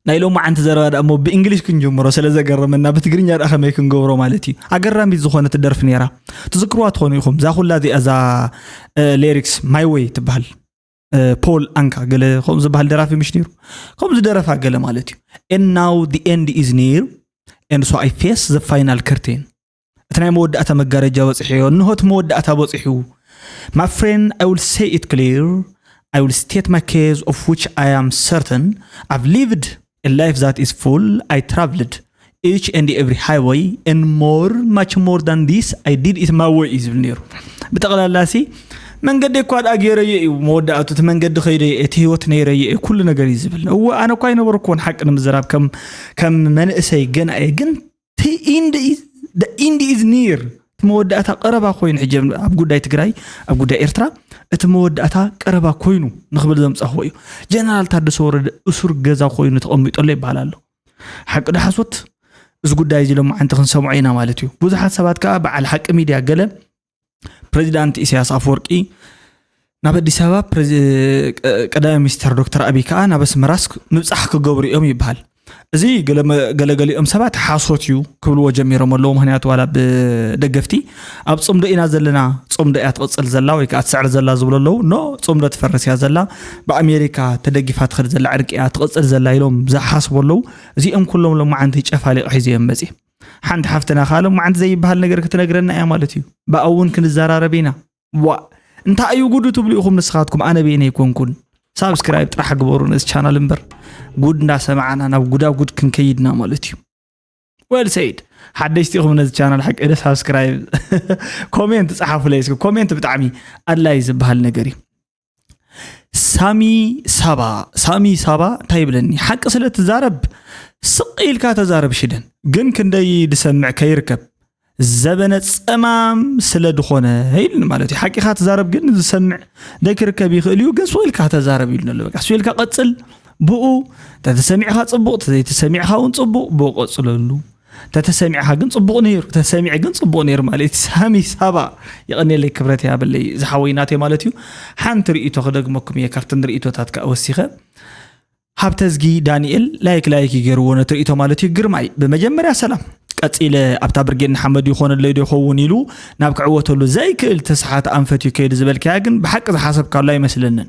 ናይ ሎማዓንቲ ዘረባ ደኣ እሞ ብእንግሊሽ ክንጅምሮ ስለ ዘገረመና ብትግርኛ ደኣ ከመይ ክንገብሮ ማለት እዩ። ኣገራሚት ዝኾነት ደርፊ ነይራ። ትዝክርዋ ትኾኑ ኢኹም። እዛ ኩላ እዚኣ እዛ ሌሪክስ ማይ ወይ ትበሃል። ፖል ኣንካ ገለ ከምኡ ዝበሃል ደራፊ ምሽ ነይሩ። ከምኡ ዝደረፋ ገለ ማለት እዩ። And now the end is near and so I face the final curtain። እቲ ናይ መወዳእታ መጋረጃ በፂሕዮ። እንሆ እቲ መወዳእታ በፂሑ። My friend, I will say it clear. I will state my case of which I am certain. I've lived a life that is full. I traveled each and every highway and more, much more than this, I did it my way እዩ ዝብል ነይሩ። ብጠቕላላ ሲ መንገዲ እኳ ደኣ ገይረዮ እዩ መወዳእቱ። እቲ መንገዲ ከይደ እቲ ህይወት ነይረዮ እዩ ኩሉ ነገር እዩ ዝብል። እወ ኣነ እኳ ኣይነበርኩዎን ሓቂ ንምዝራብ ከም ከም መንእሰይ ገና እየ። ግን the end is the end is near። እቲ መወዳእታ ቀረባ ኮይኑ ሕጂ ኣብ ጉዳይ ትግራይ ኣብ ጉዳይ ኤርትራ እቲ መወዳእታ ቀረባ ኮይኑ ንክብል ዘምፃኽዎ እዩ። ጀነራል ታደሰ ወረደ እሱር ገዛ ኮይኑ ተቐሚጡ ኣሎ ይበሃል ኣሎ። ሓቂ ዶ ሓሶት? እዚ ጉዳይ እዚ ሎማዓንቲ ክንሰምዖ ኢና ማለት እዩ። ብዙሓት ሰባት ከዓ በዓል ሓቂ ሚድያ ገለ ፕሬዚዳንት ኢሳያስ ኣፈወርቂ ናብ ኣዲስ ኣበባ ፕሬዚ- ቀ- ቀዳማይ ሚኒስትር ዶክተር ኣቢይ ከዓ ናብ ኣስመራስ ምብፃሕ ክገብሩ እዮም ይበሃል። እዚ ገለ- ገለገሊኦም ሰባት ሓሶት እዩ ክብልዎ ጀሚሮም ኣለዉ። ምክንያቱ ዋላ ብደገፍቲ ኣብ ፅምዶ ኢና ዘለና፣ ፅምዶ እያ ትቕፅል ዘላ ወይ ከዓ ትስዕር ዘላ ዝብሉ ኣለዉ። ኖ፣ ፅምዶ ትፈርስ እያ ዘላ፣ ብኣሜሪካ ተደጊፋ ትኸድ ዘላ ዕርቂ እያ ትቕፅል ዘላ ኢሎም ዝሓስቡ ኣለዉ። እዚኦም ኩሎም ሎማዓንቲ ጨፋሊቕ ሒዘ እዮም መፅእ። ሓንቲ ሓፍትና ከዓ ሎማዓንቲ ዘይበሃል ነገር ክትነግረና እያ ማለት እዩ። ብኣ እውን ክንዘራረብ ኢና። ዋ እንታይ እዩ ጉዱ ትብሉ ኢኹም ንስኻትኩም? ኣነ በይነ ኣይኮንኩን። ሳብስክራይብ ጥራሕ ግበሩ ነዚ ቻናል እምበር ጉድ እንዳሰማዕና ናብ ጉዳጉድ ክንከይድና ማለት እዩ። Well said። ሓደሽቲ ኢኹም ነዚ ቻናል ሓቂ ደ ሳብስክራይብ ኮሜንት ጸሓፉለይ እስኪ። ኮሜንት ብጣዕሚ ኣድላይ ዝበሃል ነገር እዩ። ሳሚ ሳባ ሳሚ ሳባ እንታይ ይብለኒ? ሓቂ ስለ ትዛረብ ስቕ ኢልካ ተዛረብ ሽደን ግን ክንደይ ዝሰምዕ ከይርከብ ዘበነ ጸማም ስለ ዝኾነ ኢሉኒ ማለት እዩ። ሓቂኻ ትዛረብ ግን ዝሰምዕ ደይክርከብ ይኽእል እዩ፣ ግን ስቕ ኢልካ ተዛረብ ኢሉኒ ኣሎ። በቃ ስቕ ኢልካ ቀጽል ብኡ። ተተሰሚዕኻ ጽቡቕ፣ ተዘይተሰሚዕኻ እውን ጽቡቕ፣ ብኡ ቀጽለሉ። ተተሰሚዕኻ ግን ጽቡቕ ነይሩ፣ ተሰሚዐ ግን ጽቡቕ ነይሩ ማለት እዩ። ሳሚ ሳባ የቐንየለይ፣ ክብረት ያበለይ ዝሓወይ ናተይ ማለት እዩ። ሓንቲ ርእይቶ ክደግመኩም እየ ካብተን ርእይቶታት ከኣ ወሲኸ። ሃብተዝጊ ዳንኤል ላይክ ላይክ ይገርዎ ነቲ ርእይቶ ማለት እዩ። ግርማይ ብመጀመርያ ሰላም። ቀጺለ ኣብታ ብርጌድ ንሓመዱ ይኾነለይ ዶ ይኸውን ኢሉ ናብ ክዕወተሉ ዘይክእል ተስሓት ኣንፈት እዩ ከይዱ ዝበልካያ ግን ብሓቂ ዝሓሰብካሉ ኣይመስለንን።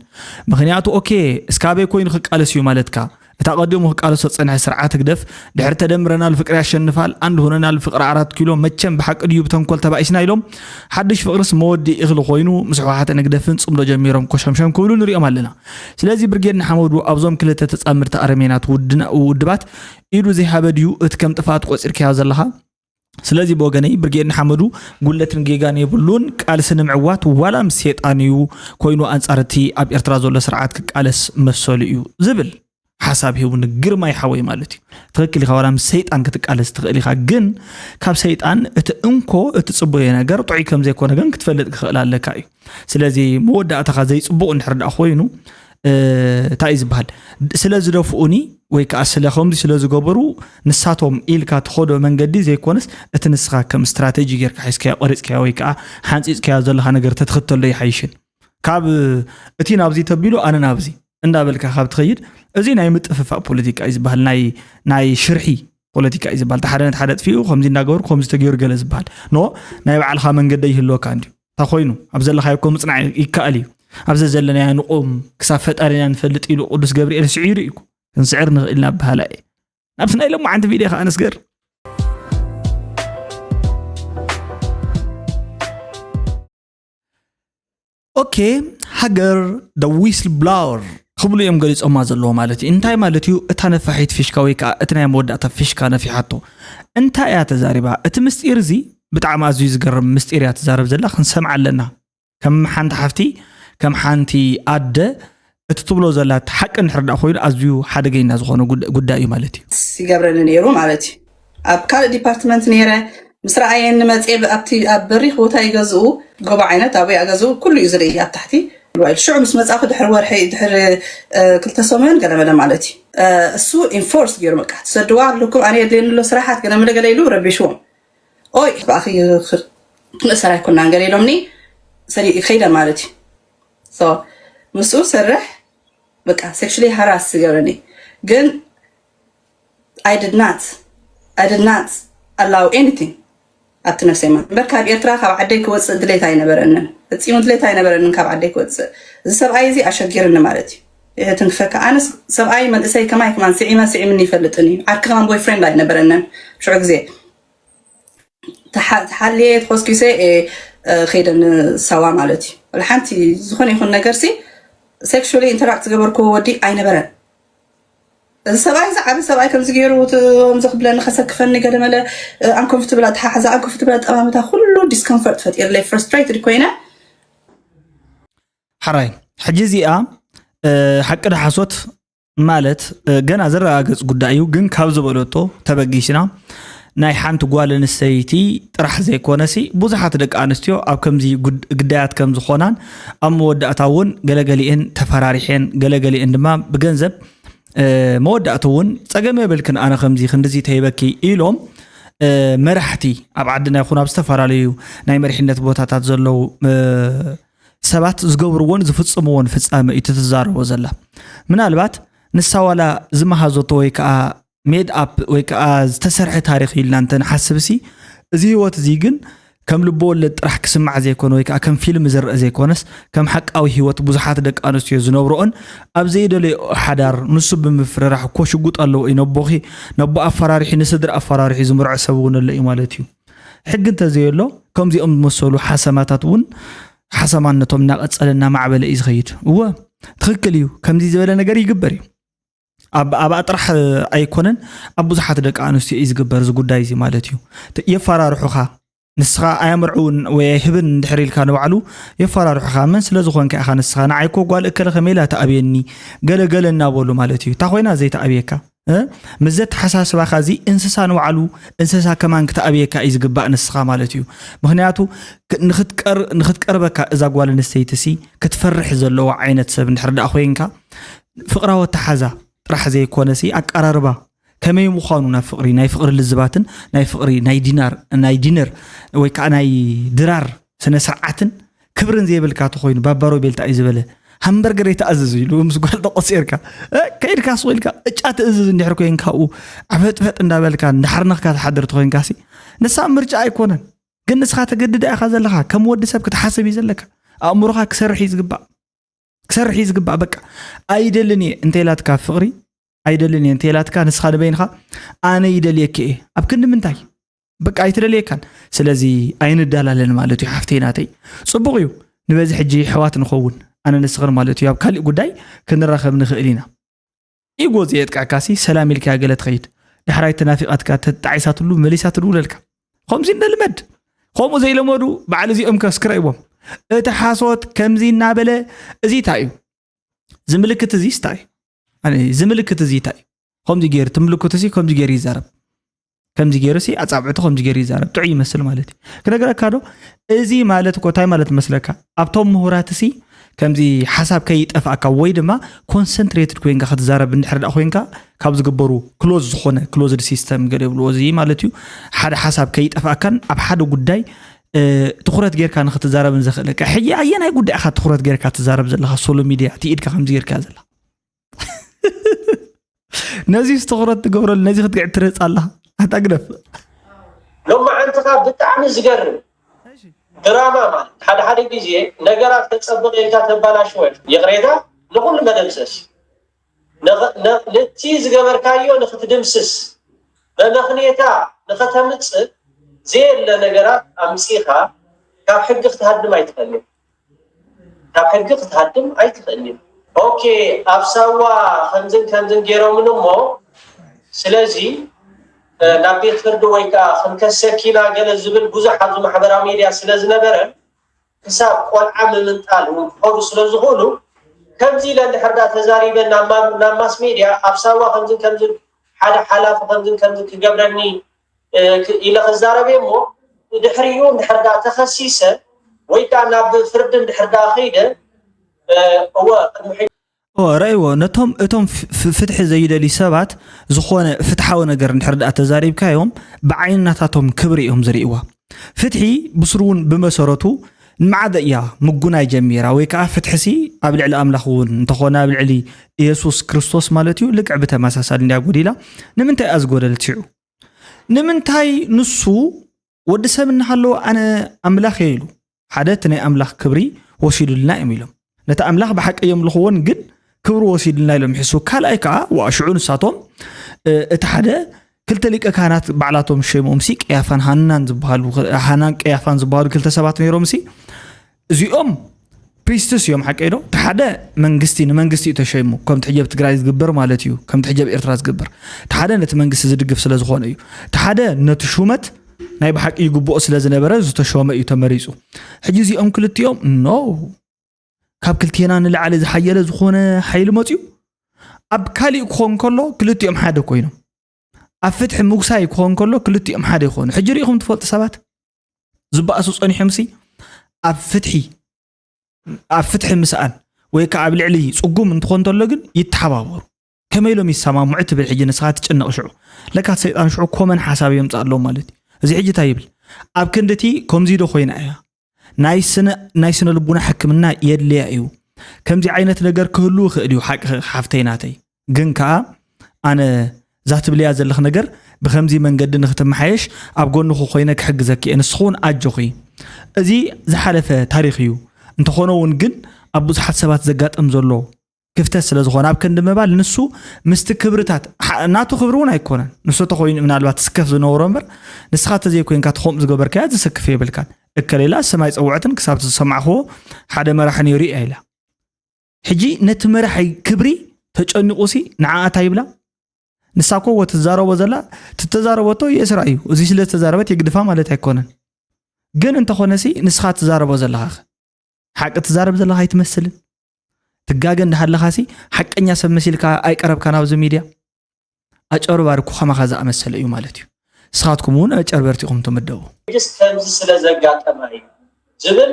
ምኽንያቱ ኦኬ እስካበይ ኮይኑ ክቃለስ እዩ ማለትካ? እታ ቀዲሙ ክቃለሶ ዝጸንሐ ስርዓት ህግደፍ ድሕሪ ተደምረናል ፍቅር ያሸንፋል፣ ኣንድ ሆነናል ፍቅር ኣራት ኪሎ መቸም ብሓቂ ድዩ ብተንኮል ተባኢስና ኢሎም ሓድሽ ፍቅርስ መወዲ እኽሊ ኮይኑ ምስ ህወሓትን ህግደፍን ጽምዶ ጀሚሮም ኮሸምሸም ክብሉ ንሪኦም ኣለና። ስለዚ ብርጌድ ንሓመዱ ኣብዞም ክልተ ተጻምርቲ ኣረሜናት ውድና- ውድባት ኢዱ ዘይሃበ ድዩ እቲ ከም ጥፍኣት ቆጺርካዮ ዘለኻ? ስለዚ ብወገነይ ብርጌድ ንሓመዱ ጉለትን ጌጋን የብሉን። ቃልሲ ንምዕዋት ዋላ ምስ ሴጣን እዩ ኮይኑ ኣንጻር እቲ ኣብ ኤርትራ ዘሎ ስርዓት ክቃለስ መሰሉ እዩ ዝብል ሓሳብ ሂቡኒ ግርማይ ሓወይ ማለት እዩ። ትኽክል ኢኻ፣ ዋላ ምስ ሰይጣን ክትቃለስ ትኽእል ኢኻ፣ ግን ካብ ሰይጣን እቲ እንኮ እቲ ጽቡቕ ነገር ጥዑይ ከም ዘይኮነ ግን ክትፈልጥ ክኽእል ኣለካ እዩ። ስለዚ መወዳእታኻ ዘይጽቡቕ እንድሕር ደኣ ኮይኑ እንታይ እዩ ዝበሃል ስለ ዝደፍኡኒ ወይ ከዓ ስለ ከምዚ ስለ ዝገበሩ ንሳቶም ኢልካ ትኸዶ መንገዲ ዘይኮነስ እቲ ንስኻ ከም ስትራተጂ ጌርካ ሒዝካዮ ቀሪፅካዮ ወይ ከዓ ሓንፂፅካዮ ዘለኻ ነገር ተትኽተሎ ይሓይሽን ካብ እቲ ናብዚ ተቢሉ ኣነ ናብዚ እንዳበልካ ካብ ትኸይድ እዚ ናይ ምጥፍፋእ ፖለቲካ እዩ ዝበሃል ናይ ናይ ሽርሒ ፖለቲካ እዩ ዝበሃል ሓደ ነቲ ሓደ ኣጥፊኡ ከምዚ እንዳገበሩ ከምዚ ተገይሩ ገለ ዝበሃል ኖ ናይ ባዕልኻ መንገዲ ይህልወካ እንድዩ እንታይ ኮይኑ ኣብ ዘለኻዮ እኮ ምፅናዕ ይከኣል እዩ። ኣብዚ ዘለናዮ ንቑም ክሳብ ፈጣሪና ንፈልጥ ኢሉ ቅዱስ ገብርኤል ስዒሩ እዩ እኮ። ክንስዕር ንኽእል ኢና ኣበሃላ እየ። ናብቲ ናይ ሎማዓንቲ ቪድዮ ከዓ ንስገር። ኦኬ ሃገር the whistleblower ክብሉ እዮም ገሊፆማ ዘለዎ ማለት እዩ። እንታይ ማለት እዩ? እታ ነፋሒት ፊሽካ ወይ ከዓ እቲ ናይ መወዳእታ ፊሽካ ነፊሓቶ እንታይ እያ ተዛሪባ? እቲ ምስጢር እዚ ብጣዕሚ ኣዝዩ ዝገርም ምስጢር እያ ትዛረብ ዘላ፣ ክንሰምዓ ኣለና። ከም ሓንቲ ሓፍቲ ከም ሓንቲ ኣደ እቲ ትብሎ ዘላ ሓቂ እንድሕር ደኣ ኮይኑ ኣዝዩ ሓደገኛ ዝኾነ ጉዳይ እዩ ማለት እዩ። ይገብረኒ ነይሩ ማለት እዩ። ኣብ ካልእ ዲፓርትመንት ነይረ ምስ ረኣየኒ መፅየ ኣብቲ ኣብ በሪኽ ቦታ ይገዝኡ ጎቦ ዓይነት ኣብኡ ይኣ ገዝኡ ኩሉ እዩ ዝርኢ ኣብ ታሕቲ ኢሉ ሽዑ ምስ መፃኹ ድሕሪ ወርሒ ድሕሪ ክልተ ሰሙን ገለመለ ማለት እዩ። እሱ ኢንፎርስ ገይሩ በቃ ትሰድዋ ኣለኩም ኣነ የድልየኒ ኣሎ ስራሓት ገለመለ ገለ ኢሉ ረቢሽዎም ኦይ ብኣኺ ክንእሰር ኣይኮናን ገለ ኢሎምኒ ሰዲድ ከይደ ማለት እዩ። ምስኡ ሰርሕ በቃ ሴክሽሊ ሃራስ ዝገብረኒ ግን I did not I did not allow anything ኣብቲ ነፍሰይ ማለት እምበር ካብ ኤርትራ ካብ ዓደይ ክወፅእ ድሌት ኣይነበረንን። ፈፂሙ ድሌት ኣይነበረንን ካብ ዓደይ ክወፅእ። እዚ ሰብኣይ እዚ ኣሸጊርኒ ማለት እዩ። ትንክፈካ ኣነስ ሰብኣይ መንእሰይ ከማይ ከማን ስዒመ ስዒምኒ ይፈልጥን እዩ። ዓርኪ ከማን ቦይፍሬንድ ኣይነበረንን ሽዑ ግዜ። ተሓልየ ተኾስኪሰ ከይደ ንሳዋ ማለት እዩ። ሓንቲ ዝኾነ ይኹን ነገር ሲ ሴክሹሊ ኢንተራክት ዝገበርክዎ ወዲ ኣይነበረን። እዚ ሰብኣይ እዚ ዓቢ ሰብኣይ ከምዚ ገይሩ ከምዚ ክብለኒ ከሰክፈኒ ገለመለ ኣንኮምፍትብል ኣተሓሕዛ ኣንኮምፍትብል ኣጠማምታ ኩሉ ዲስኮምፈርት ፈጢርለይ ፍርስትሬትድ ኮይነ። ሓራይ ሕጂ እዚኣ ሓቂ ዶ ሓሶት ማለት ገና ዝረጋገፅ ጉዳይ እዩ። ግን ካብ ዝበለቶ ተበጊስና ናይ ሓንቲ ጓል ኣንስተይቲ ጥራሕ ዘይኮነሲ ብዙሓት ደቂ ኣንስትዮ ኣብ ከምዚ ግዳያት ከም ዝኾናን ኣብ መወዳእታ እውን ገለገሊኤን ተፈራሪሐን ገለገሊኤን ድማ ብገንዘብ መወዳእቲ እውን ፀገም የብልክን ኣነ ከምዚ ክንድዚ ተይበኪ ኢሎም መራሕቲ ኣብ ዓድና ይኹን ኣብ ዝተፈላለዩ ናይ መሪሕነት ቦታታት ዘለዉ ሰባት ዝገብርዎን ዝፍፅምዎን ፍፃመ እዩ ትዛረቦ ዘላ። ምናልባት ንሳ ዋላ ዝመሃዘቶ ወይ ከዓ ሜድ ኣፕ ወይ ከዓ ዝተሰርሐ ታሪክ ኢልና እንተንሓስብ ሲ እዚ ህይወት እዚ ግን ከም ልቢ ወለድ ጥራሕ ክስማዕ ዘይኮነ ወይ ከዓ ከም ፊልም ዝረአ ዘይኮነስ ከም ሓቃዊ ህይወት ብዙሓት ደቂ ኣንስትዮ ዝነብረኦን ኣብ ዘይደለዮ ሓዳር ንሱ ብምፍርራሕ እኮ ሽጉጥ ኣለዎ እዩ ነቦኺ ነቦ ኣፈራሪሒ ንስድሪ ኣፈራሪሒ ዝምርዖ ሰብ እውን ኣሎ እዩ ማለት እዩ። ሕጊ እንተዘየሎ ከምዚኦም ዝመሰሉ ሓሰማታት እውን ሓሰማነቶም እናቐፀለ እናማዕበለ እዩ ዝኸይድ። እወ ትኽክል እዩ፣ ከምዚ ዝበለ ነገር ይግበር እዩ። ኣብ ኣብኣ ጥራሕ ኣይኮነን ኣብ ብዙሓት ደቂ ኣንስትዮ እዩ ዝግበር እዚ ጉዳይ እዚ ማለት እዩ። የፈራርሑኻ ንስኻ ኣያምርዕውን ወይ ኣይህብን እንድሕር ኢልካ ንባዕሉ የፈራርሑኻ። መን ስለ ዝኾንካ ኢኻ ንስኻ ንዓይ እኮ ጓል እከለ ከመይ ኢላ ትኣብየኒ ገለ ገለ እናበሉ ማለት እዩ። እታ ኮይና ዘይትኣብየካ ምስ ዘተሓሳስባኻ እዚ እንስሳ ንባዕሉ እንስሳ ከማን ክትኣብየካ እዩ ዝግባእ ንስኻ ማለት እዩ። ምክንያቱ ንክትቀርበካ እዛ ጓል ኣንስተይቲ ሲ ክትፈርሕ ዘለዋ ዓይነት ሰብ እንድሕር ደኣ ኮይንካ ፍቕራዊ ኣተሓዛ ጥራሕ ዘይኮነ ሲ ኣቀራርባ ከመይ ምዃኑ ናብ ፍቕሪ ናይ ፍቕሪ ልዝባትን ናይ ፍቕሪ ናይ ዲናር ናይ ዲነር ወይ ከዓ ናይ ድራር ስነ ስርዓትን ክብርን ዘይብልካ ተኮይኑ ባባሮ ቤልታ እዩ ዝበለ ሃምበርገር ይተኣዝዝ ኢሉ ምስ ጓል ተቆሲርካ ከይድካ ሱቕ ኢልካ እጫ ትእዝዝ እንድሕር ኮይን ካብኡ ዓፈጥፈጥ እንዳበልካ እንዳሓርነኽካ ትሓድር ተኮይንካ ሲ ንሳ ምርጫ ኣይኮነን። ግን ንስኻ ተገድዳ ኢኻ ዘለኻ ከም ወዲ ሰብ ክትሓስብ እዩ ዘለካ። ኣእምሮኻ ክሰርሕ እዩ ዝግባእ ክሰርሕ እዩ ዝግባእ። በቃ ኣይደልን እየ እንተይላትካ ፍቕሪ ኣይደልን እየ እንተይላትካ ንስኻ ንበይንኻ ኣነ ይደልየኪ እየ ኣብ ክንዲ ምንታይ በቃ ኣይትደልየካን። ስለዚ ኣይንዳላለን ማለት እዩ ሓፍተይ ናተይ። ፅቡቕ እዩ ንበዚ ሕጂ ኣሕዋት ንኸውን ኣነ ንስኽን ማለት እዩ ኣብ ካሊእ ጉዳይ ክንራኸብ ንኽእል ኢና። ኢጎ ዘየጥቅዐካሲ ሰላም ኢልካያ ገለ ትኸይድ ዳሕራይ ተናፊቓትካ ተጣዒሳትሉ መሊሳ ትድውለልካ። ከምዚ እንደ ልመድ ከምኡ ዘይለመዱ በዓል እዚኦም ከስክረይዎም እቲ ሓሶት ከምዚ እናበለ እዚ እንታይ እዩ ዝምልክት እዚ ስታይ ዝምልክት እዚ እንታይ ከምዚ ገይሩ ትምልክቱ ሲ ከምዚ ገይሩ ይዛረብ ከምዚ ገይሩ ሲ ኣጻብዕቱ ከምዚ ገይሩ ይዛረብ ጥዑይ ይመስል ማለት እዩ ክነግረካ ዶ እዚ ማለት እኮ እንታይ ማለት መስለካ ኣብቶም ምሁራት ሲ ከምዚ ሓሳብ ከይጠፍኣካ ወይ ድማ ኮንሰንትሬትድ ኮይንካ ክትዛረብ እንድሕር ዳ ኮይንካ ካብ ዝግበሩ ክሎዝ ዝኾነ ክሎዝድ ሲስተም ገለ ይብልዎ እዚ ማለት እዩ ሓደ ሓሳብ ከይጠፍኣካን ኣብ ሓደ ጉዳይ ትኩረት ጌርካ ንክትዛረብን ዘኽእለካ ሕጂ ኣየናይ ጉዳይ ኢኻ ትኩረት ጌርካ ትዛረብ ዘለካ ሶሎ ሚድያ እቲ ኢድካ ከምዚ ጌርካ ዘላ ነዚ ትኩረት ትገብረሉ ነዚ ክትግዕ ትርህፅ ኣለካ ኣታ ግደፍ ሎማዓንትኻ ብጣዕሚ ዝገርም ድራማ ማለት ሓደ ሓደ ግዜ ነገራት ተፀብቕ ኢልካ ተባላሽወ ይቕሬታ ንኩሉ መደምሰስ ነቲ ዝገበርካዮ ንክትድምስስ መመኽንየታ ንኸተምፅእ ዘየለ ነገራት ኣምፂኻ ካብ ሕጊ ክትሃድም ኣይትኽእልን። ካብ ሕጊ ክትሃድም ኣይትኽእልን። ኦኬ ኣብ ሳዋ ከምዝን ከምዝን ገይሮምን እሞ ስለዚ ናብ ቤት ፍርዲ ወይ ከዓ ክንከሰኪና ገለ ዝብል ብዙሕ ኣብዚ ማሕበራዊ ሚድያ ስለ ዝነበረ ክሳብ ቆልዓ ምምንጣል እውን ክኸዱ ስለ ዝኽእሉ ከምዚ ኢለ እንድሕር ዳ ተዛሪበ ናብ ማስ ሜድያ ኣብ ሳዋ ከምዚ ከምዚ ሓደ ሓላፊ ከምዚ ከምዚ ክገብረኒ ኢለ ክዛረብ እሞ ድሕሪኡ እንድሕር ዳ ተኸሲሰ ወይ ከዓ ናብ ፍርዲ እንድሕር ዳ ከይደ እወ ቅድሚ ሕጂ ረእይዎ ነቶም እቶም ፍትሒ ዘይደልዩ ሰባት ዝኾነ ፍትሓዊ ነገር እንድሕር ዳ ተዛሪብካዮም ብዓይኒ ናታቶም ክብሪ እዮም ዝርእይዋ ፍትሒ ብስሩ እውን ብመሰረቱ ንመዓዘ እያ ምጉናይ ጀሚራ? ወይ ከዓ ፍትሕሲ ኣብ ልዕሊ ኣምላኽ እውን እንተኾነ ኣብ ልዕሊ ኢየሱስ ክርስቶስ ማለት እዩ ልክዕ ብተመሳሳሊ እንድያ ጎዲላ። ንምንታይ እያ ዝጎደለት ሽዑ? ንምንታይ ንሱ ወዲ ሰብ እናሃለወ ኣነ ኣምላኽ እየ ኢሉ ሓደ እቲ ናይ ኣምላኽ ክብሪ ወሲዱልና እዮም ኢሎም። ነቲ ኣምላኽ ብሓቂ እዮም ልኽዎን ግን ክብሪ ወሲድልና ኢሎም ይሕሱ። ካልኣይ ከዓ ዋሽዑ ንሳቶም እቲ ሓደ ክልተ ሊቀ ካህናት ባዕላቶም ሸይሞም ሲ ቀያፋን ሃናን ዝበሃሉ ሃናን ቀያፋን ዝበሃሉ ክልተ ሰባት ነይሮም ሲ እዚኦም ፕሪስትስ እዮም ሓቀይ ዶ? እቲ ሓደ መንግስቲ ንመንግስቲ እዩ ተሸይሙ ከምቲ ሕጂ ኣብ ትግራይ ዝግበር ማለት እዩ ከምቲ ሕጂ ኣብ ኤርትራ ዝግበር እቲ ሓደ ነቲ መንግስቲ ዝድግፍ ስለ ዝኾነ እዩ እቲ ሓደ ነቲ ሹመት ናይ ብሓቂ ይግብኦ ስለ ዝነበረ ዝተሾመ እዩ ተመሪፁ ሕጂ እዚኦም ክልቲኦም ኖ ካብ ክልቴና ንላዕሊ ዝሓየለ ዝኾነ ሓይሊ መፅዩ ኣብ ካሊእ ክኾን ከሎ ክልቲኦም ሓደ ኮይኖም ኣብ ፍትሒ ምጉሳይ ክኾን ከሎ ክልቲኦም ሓደ ይኾኑ ሕጂ ሪኢኹም ትፈልጡ ሰባት ዝበኣሱ ፀኒሖም ሲ ኣብ ፍትሒ ኣብ ፍትሒ ምስኣን ወይ ከዓ ኣብ ልዕሊ ፅጉም እንትኾን ተሎ ግን ይተሓባበሩ ከመይ ኢሎም ይሰማምዑ ትብል ሕጂ ንስኻ ትጭነቕ ሽዑ ለካ ሰይጣን ሽዑ ኮመን ሓሳብ የምፅእ ኣለዉ ማለት እዩ እዚ ሕጂ እንታይ ይብል ኣብ ክንድቲ ከምዚ ዶ ኮይና እያ ናይ ስነ ናይ ስነ ልቡና ሕክምና የድልያ እዩ ከምዚ ዓይነት ነገር ክህሉ ይኽእል እዩ ሓቂ ሓፍተይ ናተይ ግን ከዓ ኣነ እዛ ትብልያ ዘለኽ ነገር ብከምዚ መንገዲ ንክትመሓየሽ ኣብ ጎንኹ ኮይነ ክሕግዘኪ እየ ንስኹውን ኣጆኺ እዚ ዝሓለፈ ታሪክ እዩ እንተኾነ እውን ግን ኣብ ብዙሓት ሰባት ዘጋጥም ዘሎ ክፍተት ስለ ዝኾነ ኣብ ክንዲ ምባል ንሱ ምስቲ ክብርታት ናቱ ክብሪ እውን ኣይኮነን ንሱ ተኮይኑ ምናልባት ስከፍ ዝነበሮ እምበር ንስኻ ተዘይኮይንካ ተኸምኡ ዝገበርካያ ዝስክፍ የብልካን እከሌላ ስም ኣይፀውዐትን ክሳብ ዝሰማዕኽዎ ሓደ መራሒ ነይሩ እያ ኢላ ሕጂ ነቲ መራሒ ክብሪ ተጨኒቑሲ ንዓኣ እንታይ ይብላ ንሳ ኮ ትዛረቦ ዘላ ትተዛረበቶ የስራ እዩ እዚ ስለ ዝተዛረበት የግድፋ ማለት ኣይኮነን ግን እንተኾነሲ ንስኻ ትዛረቦ ዘለኻ ሓቂ ትዛረብ ዘለኻ ኣይትመስልን ትጋገ እንዳሃለኻሲ ሓቀኛ ሰብ መሲልካ ኣይቀረብካ ናብዚ ሚድያ ኣጨርባሪ እኮ ከማኻ ዝኣመሰለ እዩ ማለት እዩ ንስኻትኩም እውን ኣጨርበርቲ ኢኹም ትምደቡ ሕጅስ ከምዚ ስለ ዘጋጠማ እዩ ዝብል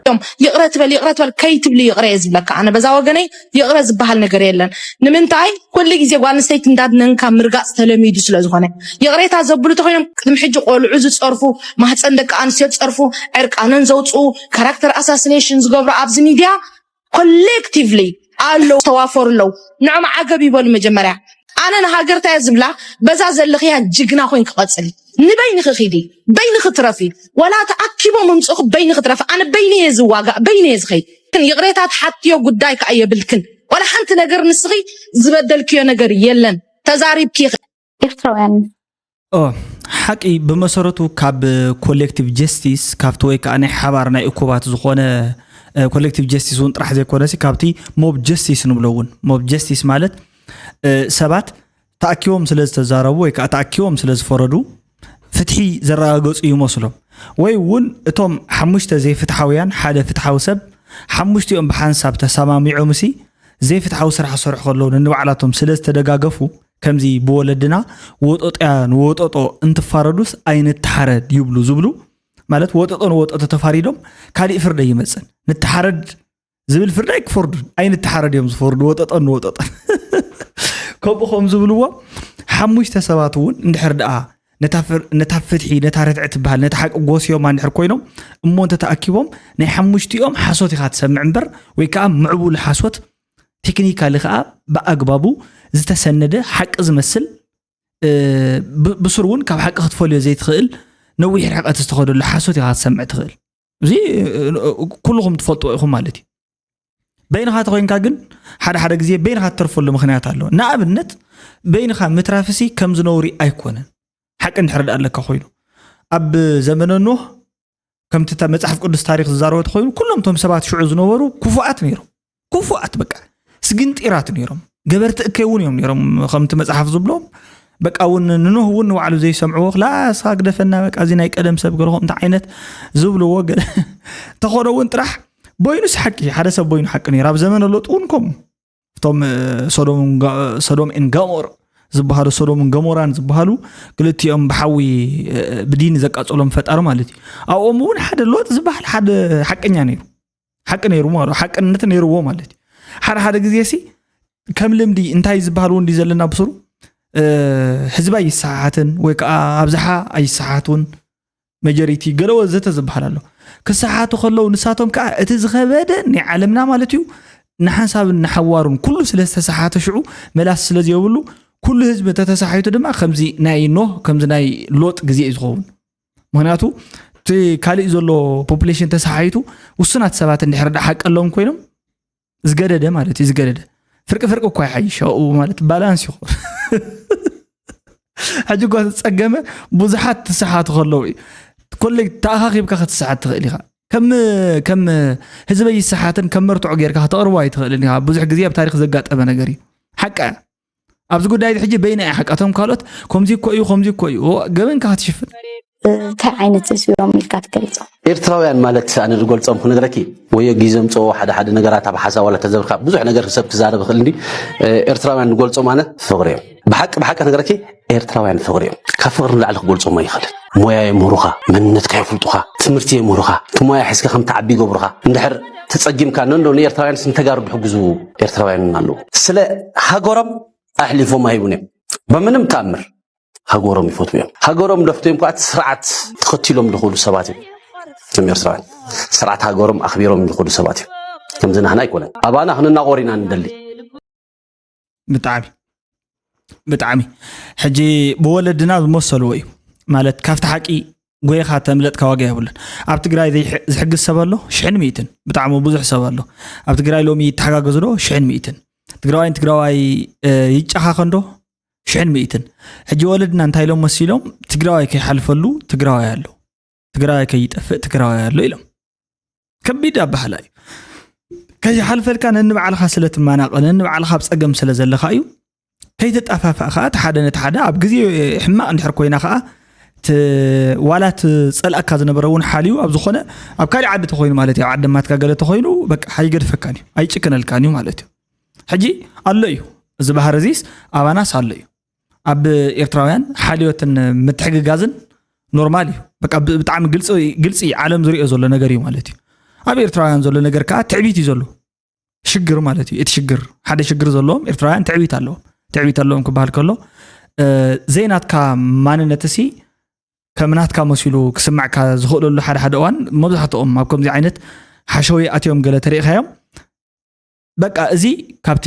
እዮም ይቕረ ትበል ይቕረ ትበል ከይትብሉ ይቕረ እየ ዝብለካ ኣነ በዛ ወገነይ ይቕረ ዝበሃል ነገር የለን ንምንታይ ኩሉ ግዜ ጓል ኣንስተይቲ እንዳድነንካ ምርጋፅ ተለሚዱ ስለ ዝኾነ ይቕሬታ ዘብሉ ተኮይኖም ቅድሚ ሕጂ ቆልዑ ዝፀርፉ ማህፀን ደቂ ኣንስትዮ ዝፀርፉ ዕርቃነን ዘውፅኡ ካራክተር ኣሳሲኔሽን ዝገብሩ ኣብዚ ሚድያ ኮሌክቲቭሊ ኣለዉ ዝተዋፈሩ ኣለዉ ንዖም ዓገብ ይበሉ መጀመርያ ኣነ ንሃገርታ እየ ዝብላ በዛ ዘለኽያ ጅግና ኮይንኪ ቀፅሊ ንበይንኺ ኺዲ በይንኺ ትረፊ ዋላ ተኣኪቦም ምምፅእኺ በይንኺ ትረፊ ኣነ በይነየ ዝዋጋእ በይነየ ዝኸይድ ግን ይቕሬታ ትሓትዮ ጉዳይ ከዓ የብልክን ዋላ ሓንቲ ነገር ንስኺ ዝበደልክዮ ነገር የለን ተዛሪብኪ ኢኺ ኤርትራውያን ኦ ሓቂ ብመሰረቱ ካብ ኮሌክቲቭ ጀስቲስ ካብቲ ወይ ከዓ ናይ ሓባር ናይ እኩባት ዝኾነ ኮሌክቲቭ ጀስቲስ እውን ጥራሕ ዘይኮነሲ ካብቲ ሞብ ጀስቲስ ንብሎ እውን ሞብ ጀስቲስ ማለት ሰባት ተኣኪቦም ስለ ዝተዛረቡ ወይ ከዓ ተኣኪቦም ስለ ዝፈረዱ ፍትሒ ዘረጋገፁ ይመስሎም ወይ እውን እቶም ሓሙሽተ ዘይፍትሓውያን ሓደ ፍትሓዊ ሰብ ሓሙሽቲኦም ብሓንሳብ ተሰማሚዖምሲ ዘይፍትሓዊ ስራሕ ክሰርሑ ከለዉ ንንባዕላቶም ስለ ዝተደጋገፉ ከምዚ ብወለድና ወጠጦያ ንወጠጦ እንትፋረዱስ ኣይንተሓረድ ይብሉ ዝብሉ ማለት ወጠጦ ንወጠጦ ተፋሪዶም ካሊእ ፍርዲ ኣይመፅን ንተሓረድ ዝብል ፍርዲ ኣይክፈርዱን ኣይንተሓረድ እዮም ዝፈርዱ ወጠጦን ንወጠጦን ከምኡ ከም ዝብልዎ ሓሙሽተ ሰባት እውን እንድሕር ደኣ ነታ ፍትሒ ነታ ርትዒ ትበሃል ነታ ሓቂ ጎስዮም እንድሕር ኮይኖም እሞ እንተተኣኪቦም ናይ ሓሙሽቲኦም ሓሶት ኢኻ ትሰምዕ እምበር ወይ ከዓ ምዕቡል ሓሶት ቴክኒካሊ ከዓ ብኣግባቡ ዝተሰነደ ሓቂ ዝመስል ብሱር እውን ካብ ሓቂ ክትፈልዮ ዘይትኽእል ነዊሕ ርሕቀት ዝተኸደሉ ሓሶት ኢኻ ክትሰምዕ ትኽእል እዚ ኩልኹም ትፈልጥዎ ኢኹም ማለት እዩ በይንኻ ተኮይንካ ግን ሓደ ሓደ ግዜ በይንኻ ትተርፈሉ ምክንያት ኣሎ ንኣብነት በይንኻ ምትራፍሲ ከም ዝነውሪ ኣይኮነን ሓቂ እንድሕር ኣለካ ኮይኑ ኣብ ዘመነ ኖህ ከምቲ መፅሓፍ ቅዱስ ታሪክ ዝዛረቦ ተኮይኑ ኩሎም ቶም ሰባት ሽዑ ዝነበሩ ክፉኣት ነይሮም ክፉኣት በቃ ስግንጢራት ነይሮም ገበርቲ እከይ እውን እዮም ነይሮም ከምቲ መፅሓፍ ዝብሎም በቃ እውን ንኖህ እውን ንባዕሉ ዘይሰምዕዎ ክላስ ግደፈና በቃ እዚ ናይ ቀደም ሰብ ገለኹም እንታይ ዓይነት ዝብልዎ ገለ ተኾነ እውን ጥራሕ ቦይኑስ ሓቂ ሓደ ሰብ ቦይኑ ሓቂ ነይሩ ኣብ ዘመነ ሎጥ እውን ከምኡ እቶም ሶዶም ን ገሞር ዝበሃሉ ሶዶምን ገሞራን ዝበሃሉ ክልቲኦም ብሓዊ ብዲን ዘቃፀሎም ፈጣሪ ማለት እዩ ኣብኦም እውን ሓደ ሎጥ ዝበሃል ሓደ ሓቀኛ ነይሩ ሓቂ ነይሩ ማለት ሓቅነት ነይርዎ ማለት እዩ ሓደ ሓደ ግዜ ሲ ከም ልምዲ እንታይ ዝበሃል እውን ዘለና ብስሩ ህዝቢ ኣይሰሓሓትን ወይ ከዓ ኣብዝሓ ኣይሰሓሓት እውን መጀሪቲ ገለ ወዘተ ዝበሃል ኣሎ ክሰሓቱ ከለዉ ንሳቶም ከዓ እቲ ዝኸበደ ናይ ዓለምና ማለት እዩ ንሓንሳብን ንሓዋሩን ኩሉ ስለ ዝተሰሓተ ሽዑ መላስ ስለ ዘይብሉ ኩሉ ህዝቢ ተተሳሒቱ ድማ ከምዚ ናይ ኖህ ከምዚ ናይ ሎጥ ግዜ እዩ ዝኸውን። ምክንያቱ እቲ ካሊእ ዘሎ ፖፕሌሽን ተሰሓይቱ ውሱናት ሰባት እንድሕር ዳ ሓቂ ኣለዎም ኮይኖም ዝገደደ ማለት እዩ ዝገደደ ፍርቂ ፍርቂ እኳ ይሓይሽ ኣብኡ ማለት ባላንስ ይኹን ሕጂ እኳ ተፀገመ ብዙሓት ትሰሓቱ ከለዉ እዩ ኮሌ ተኣኻኺብካ ክትሰሓት ትኽእል ኢኻ ከም ከም ህዝበይ ይሰሓትን ከም መርትዖ ጌርካ ከተቕርቦ ኣይትኽእልን ኢኻ ብዙሕ ግዜ ኣብ ታሪክ ዘጋጠመ ነገር እዩ ሓቃ ኣብዚ ጉዳይ እዚ ሕጂ በይና እያ ሓቃ እቶም ካልኦት ከምዚ እኮ እዩ ከምዚ እኮ እዩ ገበንካ ክትሽፍን እንታይ ዓይነት ስብኦም ኢልካ ትገልፆ? ኤርትራውያን ማለት ኣነ ዝገልፆም ክነግረኪ ወዮ ግዜ ምፅኦ ሓደ ሓደ ነገራት ኣብ ሓሳብ ዋላ ተዘብርካ ብዙሕ ነገር ሰብ ክዛረብ ይኽእል እንዲ ኤርትራውያን ዝገልፆም ኣነ ፍቕሪ እዮም ብሓቂ ብሓቂ ክነግረኪ ኤርትራውያን ፍቕሪ እዮም ካብ ፍቕሪ ንላዕሊ ክገልፆም ኣይኽእልን ሞያ የምህሩኻ መንነትካ የፍልጡኻ ትምህርቲ የምህሩኻ እቲ ሞያ ሒዝካ ከም ትዓቢ ይገብሩኻ እንድሕር ተፀጊምካ ነንዶ ንኤርትራውያን ስንተጋሩ ዝሕግዙ ኤርትራውያን ኣለዉ ስለ ሃገሮም ኣሕሊፎም ኣይቡን እዮም በምንም ተኣምር ሃገሮም ይፈትዉ እዮም ሃገሮም ደፍትዮም ከዓ ስርዓት ተኸቲሎም ዝኸዱ ሰባት እዮም እቶም ኤርትራውያን ስርዓት ሃገሮም ኣኽቢሮም ዝኸዱ ሰባት እዮም ከምዚ ናህና ኣይኮነን ኣባና ክንናቆር ኢና ንደሊ ብጣዕሚ ብጣዕሚ ሕጂ ብወለድና ዝመሰልዎ እዩ ማለት ካብቲ ሓቂ ጎይኻ ተምለጥካ ዋጋ የብሉን ኣብ ትግራይ ዝሕግዝ ሰብ ኣሎ ሽሕን ሚእትን ብጣዕሚ ብዙሕ ሰብ ኣሎ ኣብ ትግራይ ሎሚ ይተሓጋገዙ ዶ ሽሕን ሚእትን ትግራዋይን ትግራዋይ ይጨኻኸን ዶ ሽሕን ሚእትን ሕጂ ወለድና እንታይ ኢሎም መሲሎም ትግራዋይ ከይሓልፈሉ ትግራዋይ ኣሎ ትግራዋይ ከይጠፍእ ትግራዋይ ኣሎ ኢሎም ከቢድ ኣባህላ እዩ ከይሓልፈልካ ነንባዕልኻ ስለ ትመናቐ ነንባዕልኻ ኣብ ፀገም ስለ ዘለኻ እዩ ከይተጣፋፋእ ከዓ እቲ ሓደ ነቲ ሓደ ኣብ ግዜ ሕማቕ እንድሕር ኮይና ከዓ ዋላ ትፀልኣካ ዝነበረ እውን ሓልዩ ኣብ ዝኾነ ኣብ ካሊእ ዓዲ ተኮይኑ ማለት እዩ ኣብ ዓዲ ማትካ ገለ ተኮይኑ በቃ ኣይገድፈካን እዩ ኣይጭክነልካን እዩ ማለት እዩ ሕጂ ኣሎ እዩ እዚ ባህር እዚስ ኣባናስ ኣሎ እዩ ኣብ ኤርትራውያን ሓልዮትን ምትሕግጋዝን ኖርማል እዩ በቃ ብጣዕሚ ግልፂ ዓለም ዝሪኦ ዘሎ ነገር እዩ ማለት እዩ ኣብ ኤርትራውያን ዘሎ ነገር ከዓ ትዕቢት እዩ ዘሎ ሽግር ማለት እዩ እቲ ሽግር ሓደ ሽግር ዘለዎም ኤርትራውያን ትዕቢት ኣለዎም ትዕቢት ኣለዎም ክበሃል ከሎ ዘይናትካ ማንነት ሲ ከም ናትካ መሲሉ ክስማዕካ ዝኽእለሉ ሓደ ሓደ እዋን መብዛሕትኦም ኣብ ከምዚ ዓይነት ሓሸዊ ኣትዮም ገለ ተሪኢኻዮም በቃ እዚ ካብቲ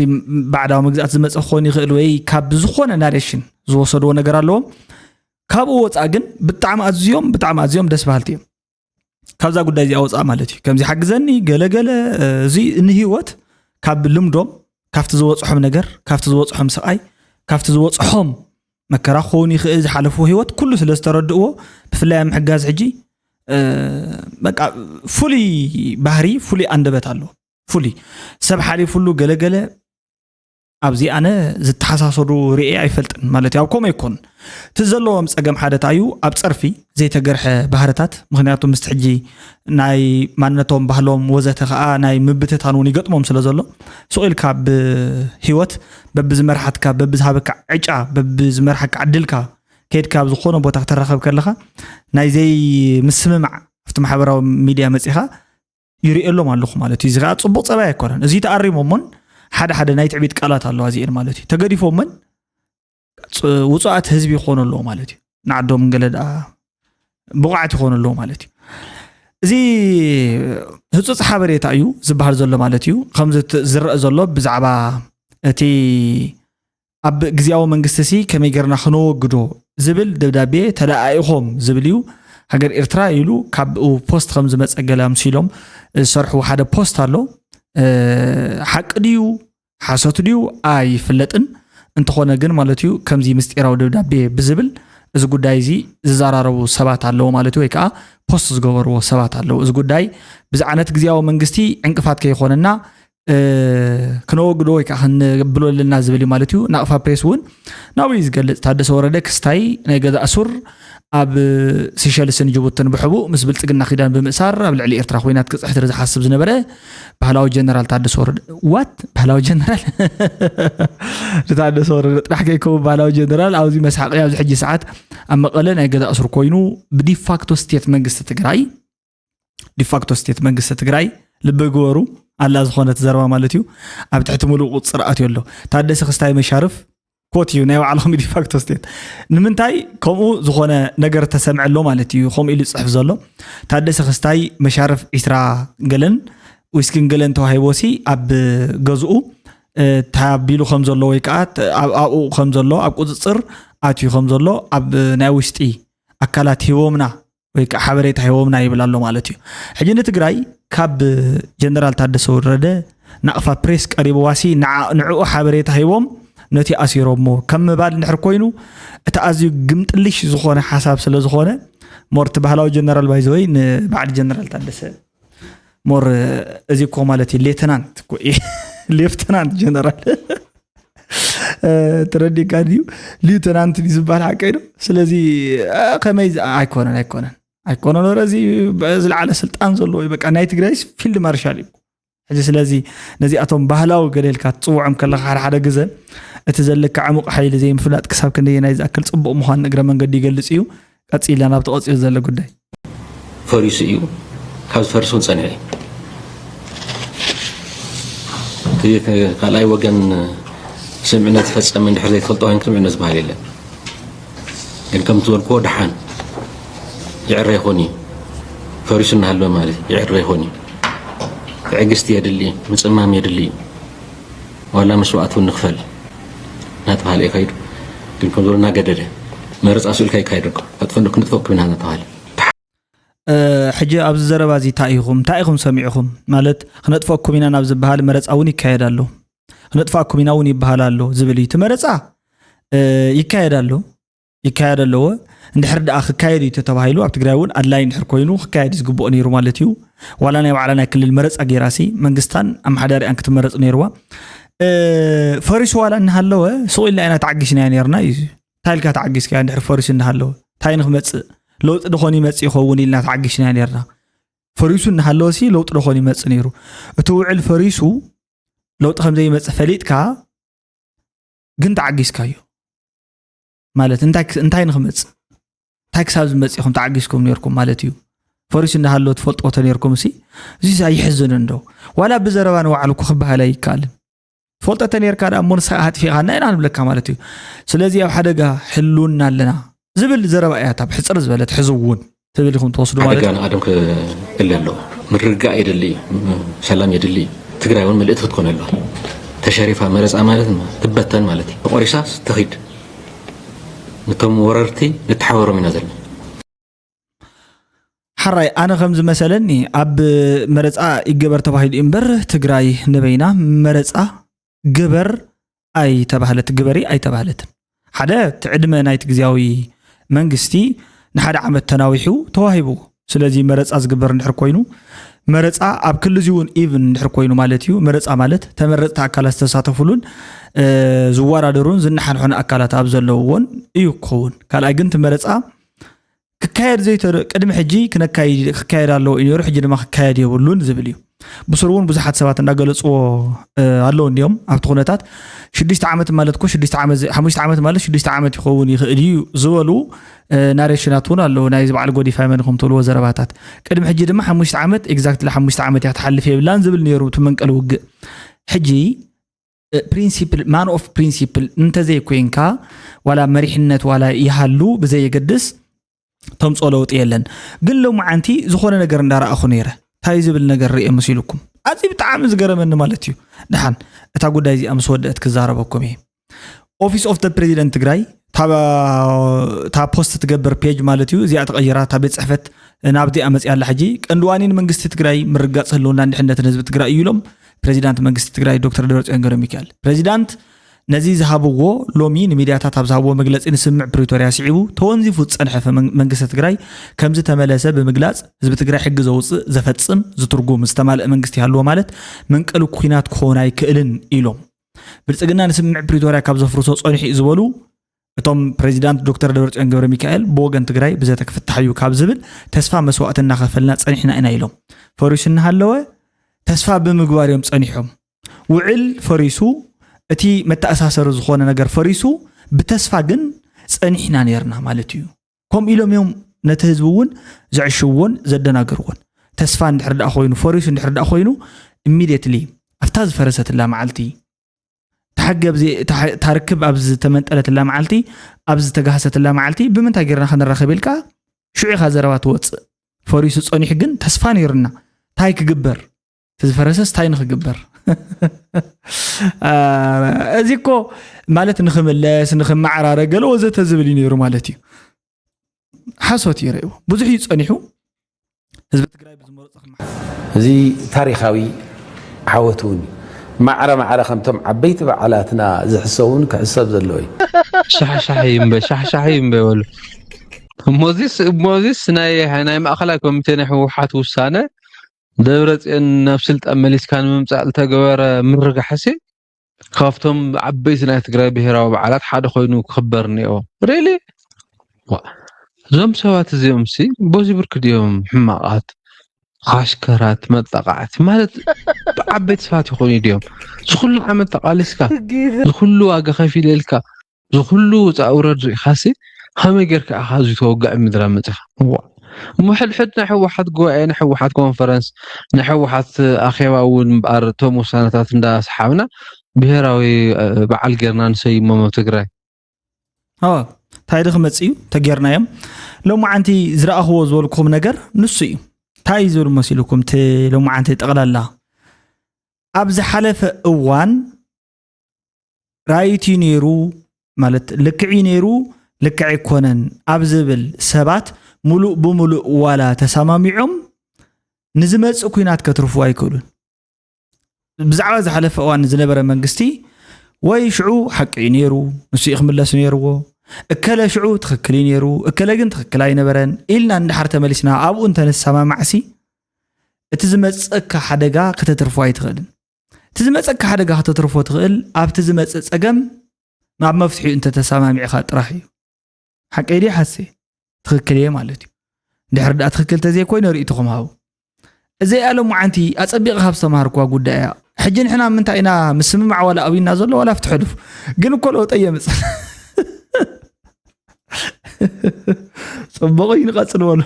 ባዕዳዊ መግዛእቲ ዝመፀ ክኾን ይኽእል ወይ ካብ ዝኾነ ናሬሽን ዝወሰድዎ ነገር ኣለዎም ካብኡ ወፃእ ግን ብጣዕሚ ኣዝዮም ብጣዕሚ ኣዝዮም ደስ በሃልቲ እዮም ካብዛ ጉዳይ እዚኣ ወፃእ ማለት እዩ ከምዚ ሓግዘኒ ገለገለ እዚ ንህይወት ካብ ልምዶም ካብቲ ዝበፅሖም ነገር ካብቲ ዝበፅሖም ስቃይ ካብቲ ዝበፅሖም መከራ ክኸውን ይኽእል ዝሓለፍዎ ህይወት ኩሉ ስለ ዝተረድእዎ ብፍላይ ኣብ ምሕጋዝ ሕጂ በቃ ፍሉይ ባህሪ ፍሉይ ኣንደበት ኣሎ ፍሉይ ሰብ ሓሊፉሉ ገለገለ ኣብዚ ኣነ ዝተሓሳሰዱ ርኤ ኣይፈልጥን ማለት ኣብ ከምኡ ኣይኮን እቲ ዘለዎም ፀገም ሓደታ እዩ ኣብ ፀርፊ ዘይተገርሐ ባህርታት ምክንያቱ ምስቲ ሕጂ ናይ ማንነቶም ባህሎም ወዘተ ከዓ ናይ ምብትታን እውን ይገጥሞም ስለ ዘሎ ስቕ ኢልካ ብህይወት በብዝመርሓትካ በብዝሃበካ ዕጫ በብዝመርሓካ ዕድልካ ከይድካ ኣብ ዝኾነ ቦታ ክተራኸብ ከለኻ ናይ ዘይምስምማዕ ኣብቲ ማሕበራዊ ሚድያ መፂኻ ይርእየሎም ኣለኹ ማለት እዩ። እዚ ከዓ ፅቡቕ ፀባይ ኣይኮነን። እዚ ተኣሪሞሞን ሓደ ሓደ ናይ ትዕቢት ቃላት ኣለዋ እዚኤን ማለት እዩ። ተገዲፎሞን ውፁኣት ህዝቢ ይኾኑ ኣለዎ ማለት እዩ። ንዓዶም ገለ ደኣ ብቑዓት ይኾኑ ኣለዎ ማለት እዩ። እዚ ህፁፅ ሓበሬታ እዩ ዝበሃል ዘሎ ማለት እዩ። ከምዚ ዝረአ ዘሎ ብዛዕባ እቲ ኣብ ግዝያዊ መንግስቲ ሲ ከመይ ጌርና ክነወግዶ ዝብል ደብዳቤ ተለኣኢኾም ዝብል እዩ። ሃገር ኤርትራ ኢሉ ካብኡ ፖስት ከም ዝመፀ ገለ ኣምሲሎም ዝሰርሕዎ ሓደ ፖስት ኣሎ። ሓቂ ድዩ ሓሶት ድዩ ኣይፍለጥን። እንተኾነ ግን ማለት እዩ ከምዚ ምስጢራዊ ደብዳቤ ብዝብል እዚ ጉዳይ እዚ ዝዘራረቡ ሰባት ኣለዉ ማለት እዩ፣ ወይ ከዓ ፖስት ዝገበርዎ ሰባት ኣለዉ። እዚ ጉዳይ ብዝዓነት ግዝያዊ መንግስቲ ዕንቅፋት ከይኾነና ክነወግዶ ወይ ከዓ ክንብሎ ኣለና ዝብል እዩ ማለት እዩ። ናቕፋ ፕሬስ እውን ናብኡ እዩ ዝገልፅ። ታደሰ ወረደ ክስታይ ናይ ገዛእ ሱር ኣብ ሲሸልስን ጅቡትን ብሕቡእ ምስ ብልፅግና ኪዳን ብምእሳር ኣብ ልዕሊ ኤርትራ ኮይናት ክፅሕትር ዝሓስብ ዝነበረ ባህላዊ ጀነራል ታደሰ ወረደ ዋት ባህላዊ ጀነራል ንታደሰ ወረደ ጥራሕ ከይከውን ባህላዊ ጀነራል ኣብዚ መስሓቂ ኣብዚ ሕጂ ሰዓት ኣብ መቐለ ናይ ገዛእ ሱር ኮይኑ ብዲፋክቶ ስቴት መንግስቲ ትግራይ ዲፋክቶ ስቴት መንግስቲ ትግራይ ልቢ ግበሩ ኣላ ዝኾነት ዘረባ ማለት እዩ ኣብ ትሕቲ ሙሉእ ቁፅፅር ኣትዩ ኣሎ። ታደሰ ክስታይ መሻርፍ ኮት እዩ ናይ ባዕሎም ዲፋክቶ ስቴት። ንምንታይ ከምኡ ዝኾነ ነገር ተሰምዐ ኣሎ ማለት እዩ። ከምኡ ኢሉ ዝፅሕፍ ዘሎ ታደሰ ክስታይ መሻርፍ ዒስራ ገለን ዊስኪን ገለን ተዋሂቦ ሲ ኣብ ገዝኡ ታቢሉ ከም ዘሎ ወይ ከዓ ኣብኡ ከም ዘሎ ኣብ ቁፅፅር ኣትዩ ከም ዘሎ ኣብ ናይ ውሽጢ ኣካላት ሂቦምና ወይ ከዓ ሓበሬታ ሂቦምና ይብል ኣሎ ማለት እዩ። ሕጂ ንትግራይ ካብ ጀነራል ታደሰ ወረደ ናቕፋ ፕሬስ ቀሪብዋ ሲ ንዕኡ ሓበሬታ ሂቦም ነቲ ኣሲሮሞ ከም ምባል እንድሕር ኮይኑ እቲ ኣዝዩ ግምጥልሽ ዝኾነ ሓሳብ ስለ ዝኾነ ሞር እቲ ባህላዊ ጀነራል ባይዘወይ ንባዕሊ ጀነራል ታደሰ ሞር እዚ እኮ ማለት እዩ ሌተናንት እኮ እዩ። ሌፍተናንት ጀነራል ተረዲካ ድዩ? ሊውተናንት ድዩ ዝበሃል ሓቀይ ዶ? ስለዚ ከመይ ኣይኮነን ኣይኮነን ኣይኮነን ወረ እዚ ዝለዓለ ስልጣን ዘለዎ እዩ። በቃ ናይ ትግራይስ ፊልድ ማርሻል እዩ። ሕጂ ስለዚ ነዚኣቶም ባህላዊ ገለ ኢልካ ትፅውዖም ከለካ ሓደ ሓደ ግዘ እቲ ዘለካ ዕሙቕ ሓይሊ ዘይምፍላጥ ክሳብ ክንደየናይ ዝኣክል ፅቡቕ ምዃን እግረ መንገዲ ይገልፅ እዩ። ቀፂልና ናብቲ ቀፂሉ ዘሎ ጉዳይ። ፈሪሱ እዩ። ካብ ዝፈርስ እውን ፀኒሑ እዩ። እቲ ካልኣይ ወገን ስምምዕነት ዝፈፀመ እንድሕር ዘይትፈልጦ ኮይንካ ስምምዕነት ዝበሃል የለን። ግን ከም ዝበልክዎ ደሓን ይዕረ ይኾን እዩ። ፈሪሱ እናሃለወ ማለት እዩ። ይዕረ ይኾን እዩ። ትዕግስቲ የድሊ፣ ምፅማም የድሊ እዩ። ዋላ መስዋእቲ እውን ንኽፈል እናተባሃለ እዩ ከይዱ። ግን ከም ዝበሎ እናገደደ መረፃ ስኢልካ ይካየድ እኮ። ከጥፈ ክንጥፈ ክብና እናተባሃለ ሕጂ ኣብዚ ዘረባ እዚ እንታይ ኢኹም እንታይ ኢኹም ሰሚዕኹም? ማለት ክነጥፈኩም ኢና ናብ ዝበሃል መረፃ እውን ይካየድ ኣሎ። ክነጥፋኩም ኢና እውን ይበሃል ኣሎ ዝብል እዩ። እቲ መረፃ ይካየድ ኣሎ ይካየድ ኣለዎ። እንድሕር ደኣ ክካየድ እዩ ተተባሂሉ ኣብ ትግራይ እውን ኣድላይ እንድሕር ኮይኑ ክካየድ እዩ ዝግብኦ ነይሩ ማለት እዩ። ዋላ ናይ ባዕላ ናይ ክልል መረፃ ገይራሲ መንግስታን ኣመሓዳሪኣን ክትመረፅ ነይርዋ። ፈሪሱ ዋላ እናሃለወ ስቕ ኢልና ኢና ተዓጊስናዮ ነይርና እዩ። እንታይ ኢልካ ተዓጊስካዮ እንድሕር ፈሪሱ እናሃለወ እንታይ ንክመፅእ ለውጢ ደኾን ይመፅእ ይኸውን ኢልና ተዓጊስናዮ ነይርና። ፈሪሱ እናሃለወ ሲ ለውጢ ደኾን ይመፅእ ነይሩ። እቲ ውዕል ፈሪሱ ለውጢ ከም ዘይመፅእ ፈሊጥካ ግን ተዓጊስካዮ ማለት እንታይ እንታይ ንክመፅእ እንታይ ክሳብ ዝመፅእ ኢኹም ተዓጊስኩም ነይርኩም ማለት እዩ። ፈሪሱ እናሃለወ ትፈልጥዎ ተነይርኩም ሲ እዚስ ኣይሕዝንን ዶ? ዋላ ብዘረባ ንባዕሉ እኮ ክበሃል ኣይከኣልን። ትፈልጦ ተነይርካ ደኣ እሞ ንስኻ ኣጥፊእኻና ኢና ንብለካ ማለት እዩ። ስለዚ ኣብ ሓደጋ ህልውና ኣለና ዝብል ዘረባ እያ እታ ብሕፅር ዝበለት ሕዚ እውን ትብል ኢኹም ትወስዱ ማለት ሓደጋ እዩ። ንቐደም ክእለ ኣለዎ። ምርግጋእ የድሊ እዩ፣ ሰላም የድሊ እዩ። ትግራይ እውን ምልእቲ ክትኮን ኣለዋ። ተሸሪፋ መረፃ ማለት ትበተን ማለት እዩ። ተቆሪሳ ትኺድ። ነቶም ወረርቲ ንተሓበሮም ኢና ዘለና። ሓራይ ኣነ ከም ዝመሰለኒ ኣብ መረፃ ይገበር ተባሂሉ እዩ እምበር ትግራይ ንበይና መረፃ ግበር ኣይተባህለት ግበሪ ኣይተባህለትን። ሓደ እቲ ዕድመ ናይቲ ግዝያዊ መንግስቲ ንሓደ ዓመት ተናዊሑ ተዋሂብዎ። ስለዚ መረፃ ዝግበር እንድሕር ኮይኑ መረፃ ኣብ ክልዚ እውን ኢቭን እንድሕር ኮይኑ ማለት እዩ። መረፃ ማለት ተመረፅቲ ኣካላት ዝተሳተፉሉን ዝወዳደሩን ዝነሓንሖነ ኣካላት ኣብ ዘለውዎን እዩ ክኸውን። ካልኣይ ግን እቲ መረፃ ክካየድ ዘይተ ቅድሚ ሕጂ ክነካይድ ክካየድ ኣለዎ እዩ ነይሩ፣ ሕጂ ድማ ክካየድ የብሉን ዝብል እዩ። ብስሩ እውን ብዙሓት ሰባት እንዳገለፅዎ ኣለዉ። እንዲኦም ኣብቲ ኩነታት ሽዱሽተ ዓመት ማለት እኮ ሓሙሽተ ዓመት ማለት ሽዱሽተ ዓመት ይኸውን ይኽእል እዩ ዝበሉ ናሬሽናት እውን ኣለዉ። ናይዚ በዓል ጎዲፋይ መን ከም ትብልዎ ዘረባታት ቅድሚ ሕጂ ድማ ሓሙሽተ ዓመት ኤግዛክትሊ ሓሙሽተ ዓመት እያ ትሓልፍ የብላን ዝብል ነይሩ እቲ መንቀሊ ውግእ። ሕጂ ፕሪንሲፕል ማን ኦፍ ፕሪንሲፕል እንተዘይኮይንካ ዋላ መሪሕነት ዋላ ይሃሉ ብዘየገድስ ተምፅኦ ለውጢ የለን። ግን ሎማዓንቲ ዝኾነ ነገር እንዳረኣኹ ነይረ። እንታይ ዝብል ነገር ርእ መሲልኩም? ኣዚ ብጣዕሚ ዝገረመኒ ማለት እዩ። ደሓን እታ ጉዳይ እዚኣ ምስ ወደአት ክዛረበኩም እየ። ኦፊስ ኦፍ ፕሬዚደንት ትግራይ እታ ፖስት ትገብር ፔጅ ማለት እዩ እዚኣ ተቐይራ እታ ቤት ፅሕፈት ናብዚኣ መፅያ ኣላ። ሕጂ ቀንዲ ዋኒን መንግስቲ ትግራይ ምርጋፅ ህልውናን ድሕነትን ህዝቢ ትግራይ እዩ ኢሎም ፕሬዚዳንት መንግስቲ ትግራይ ዶክተር ደብረፅዮን ገብረ ሚካኤል። ፕሬዚዳንት ነዚ ዝሃብዎ ሎሚ ንሚድያታት ኣብ ዝሃብዎ መግለፂ ንስምምዕ ፕሪቶርያ ስዒቡ ተወንዚፉ ዝፀንሐ መንግስቲ ትግራይ ከምዝተመለሰ ብምግላፅ ህዝቢ ትግራይ ሕጊ ዘውፅእ ዘፈፅም ዝትርጉም ዝተማልአ መንግስቲ ይሃልዎ ማለት መንቀሊ ኩናት ክኸውን ኣይክእልን ኢሎም። ብልፅግና ንስምምዕ ፕሪቶርያ ካብ ዘፍርሶ ፀኒሑ እዩ ዝበሉ እቶም ፕሬዚዳንት ዶክተር ደብረፅዮን ገብረ ሚካኤል ብወገን ትግራይ ብዘተ ክፍታሕ እዩ ካብ ዝብል ተስፋ መስዋእቲ እናኸፈልና ፀኒሕና ኢና ኢሎም። ፈሪሱ እናሃለወ ተስፋ ብምግባር እዮም ፀኒሖም። ውዕል ፈሪሱ እቲ መተኣሳሰሪ ዝኾነ ነገር ፈሪሱ ብተስፋ ግን ፀኒሕና ነይርና ማለት እዩ። ከምኡ ኢሎም እዮም ነቲ ህዝቢ እውን ዘዕሽውዎን ዘደናግርዎን። ተስፋ እንድሕር ደኣ ኮይኑ ፈሪሱ እንድሕር ደኣ ኮይኑ ኢሚድየትሊ ኣብታ ዝፈረሰትላ መዓልቲ ታሕጊ ኣብዚ ታሕ- ታርክብ ኣብ ዝተመንጠለትላ መዓልቲ፣ ኣብ ዝተጋህሰትላ መዓልቲ ብምንታይ ጌርና ክንራኸብ ኢልካ ሽዑ ኢኻ ዘረባ ትወፅእ። ፈሪሱ ፀኒሑ ግን ተስፋ ነይሩና። እንታይ ክግበር? እቲ ዝፈረሰስ እንታይ ንክግበር? እዚ እኮ ማለት ንክምለስ ንክመዓራረ ገለ ወዘተ ዝብል እዩ ነይሩ ማለት እዩ። ሓሶት እዩ ረእዎ። ብዙሕ እዩ ፀኒሑ። ህዝቢ ትግራይ ብዝመረፆ ክመሓ እዚ ታሪኻዊ ዓወት እውን እዩ። ማዕረ ማዕረ ከምቶም ዓበይቲ በዓላትና ዝሕሰብ እውን ክሕሰብ ዘለዎ እዩ። ሻሕሻሕ ይምበ ሻሕሻሕ ይምበ በሉ። እሞዚስ እሞዚስ ናይ ናይ ማእኸላይ ኮሚቴ ናይ ህወሓት ውሳነ ደብረፅዮን ናብ ስልጣን መሊስካ ንምምፃእ ዝተገበረ ምርጋሕሲ ካብቶም ዓበይቲ ናይ ትግራይ ብሄራዊ በዓላት ሓደ ኮይኑ ክኽበር እኒኦ። ሪሊ እዞም ሰባት እዚኦም ሲ በዚ ብርክ ድዮም ሕማቓት፣ ዓሽከራት፣ መጣቓዕቲ ማለት ዓበይቲ ሰባት ይኾኑ ድዮም? ዝኩሉ ዓመት ተቓሊስካ፣ ዝኩሉ ዋጋ ከፊለልካ፣ ዝኩሉ ውፃእ ውረድ ሪኢኻሲ ከመይ ጌርካ ኢኻ እዚ ተወጋዒ ምድራ መፂኻ? እዋ እሞ ሕድሕድ ናይ ህወሓት ጉባኤ፣ ናይ ህወሓት ኮንፈረንስ፣ ናይ ህወሓት ኣኼባ እውን እምበኣር እቶም ውሳነታት እንዳሰሓብና ብሄራዊ በዓል ጌርና ንሰይሞም ኣብ ትግራይ። ኦ እንታይ ዶ ክመፅእ እዩ ተጌርናዮም። ሎማዓንቲ ዝረኣኽዎ ዝበልኩም ነገር ንሱ እዩ። እንታይ እዩ ዝብል መሲልኩም? እቲ ሎማዓንቲ ጠቕላላ ኣብ ዝሓለፈ እዋን ራይት እዩ ነይሩ፣ ማለት ልክዕ እዩ ነይሩ፣ ልክዕ ኣይኮነን ኣብ ዝብል ሰባት ሙሉእ ብሙሉእ ዋላ ተሰማሚዖም ንዝመፅእ ኲናት ከትርፍዎ ኣይክእሉን። ብዛዕባ ዝሓለፈ እዋን ዝነበረ መንግስቲ ወይ ሽዑ ሓቂ እዩ ነይሩ፣ ንሱ እዩ ክምለስ ነይርዎ፣ እከለ ሽዑ ትኽክል እዩ ነይሩ፣ እከለ ግን ትኽክል ኣይነበረን ኢልና እንድሓር ተመሊስና ኣብኡ እንተንሰማማዕሲ እቲ ዝመፀካ ሓደጋ ከተትርፎ ኣይትኽእልን። እቲ ዝመፀካ ሓደጋ ከተትርፎ ትኽእል ኣብቲ ዝመፅእ ፀገም ኣብ መፍትሒኡ እንተተሰማሚዕኻ ጥራሕ እዩ። ሓቀይ ድየ ሓሴ? ትኽክል እየ ማለት እዩ። እንድሕር ደኣ ትኽክል ተዘይኮይነ ርእይቶኹም ሃቡ። እዚኣ ሎማዓንቲ ኣጸቢቐ ካብ ዝተማሃርኩዋ ጉዳይ እያ። ሕጂ ንሕና ምንታይ ኢና ምስምማዕ ዋላ ኣብዩና ዘሎ ዋላ ኣብቲ ሕሉፍ ግን እኮ ለውጢ የምጽእ። ጽቡቕ እዩ ንቐጽል በሉ።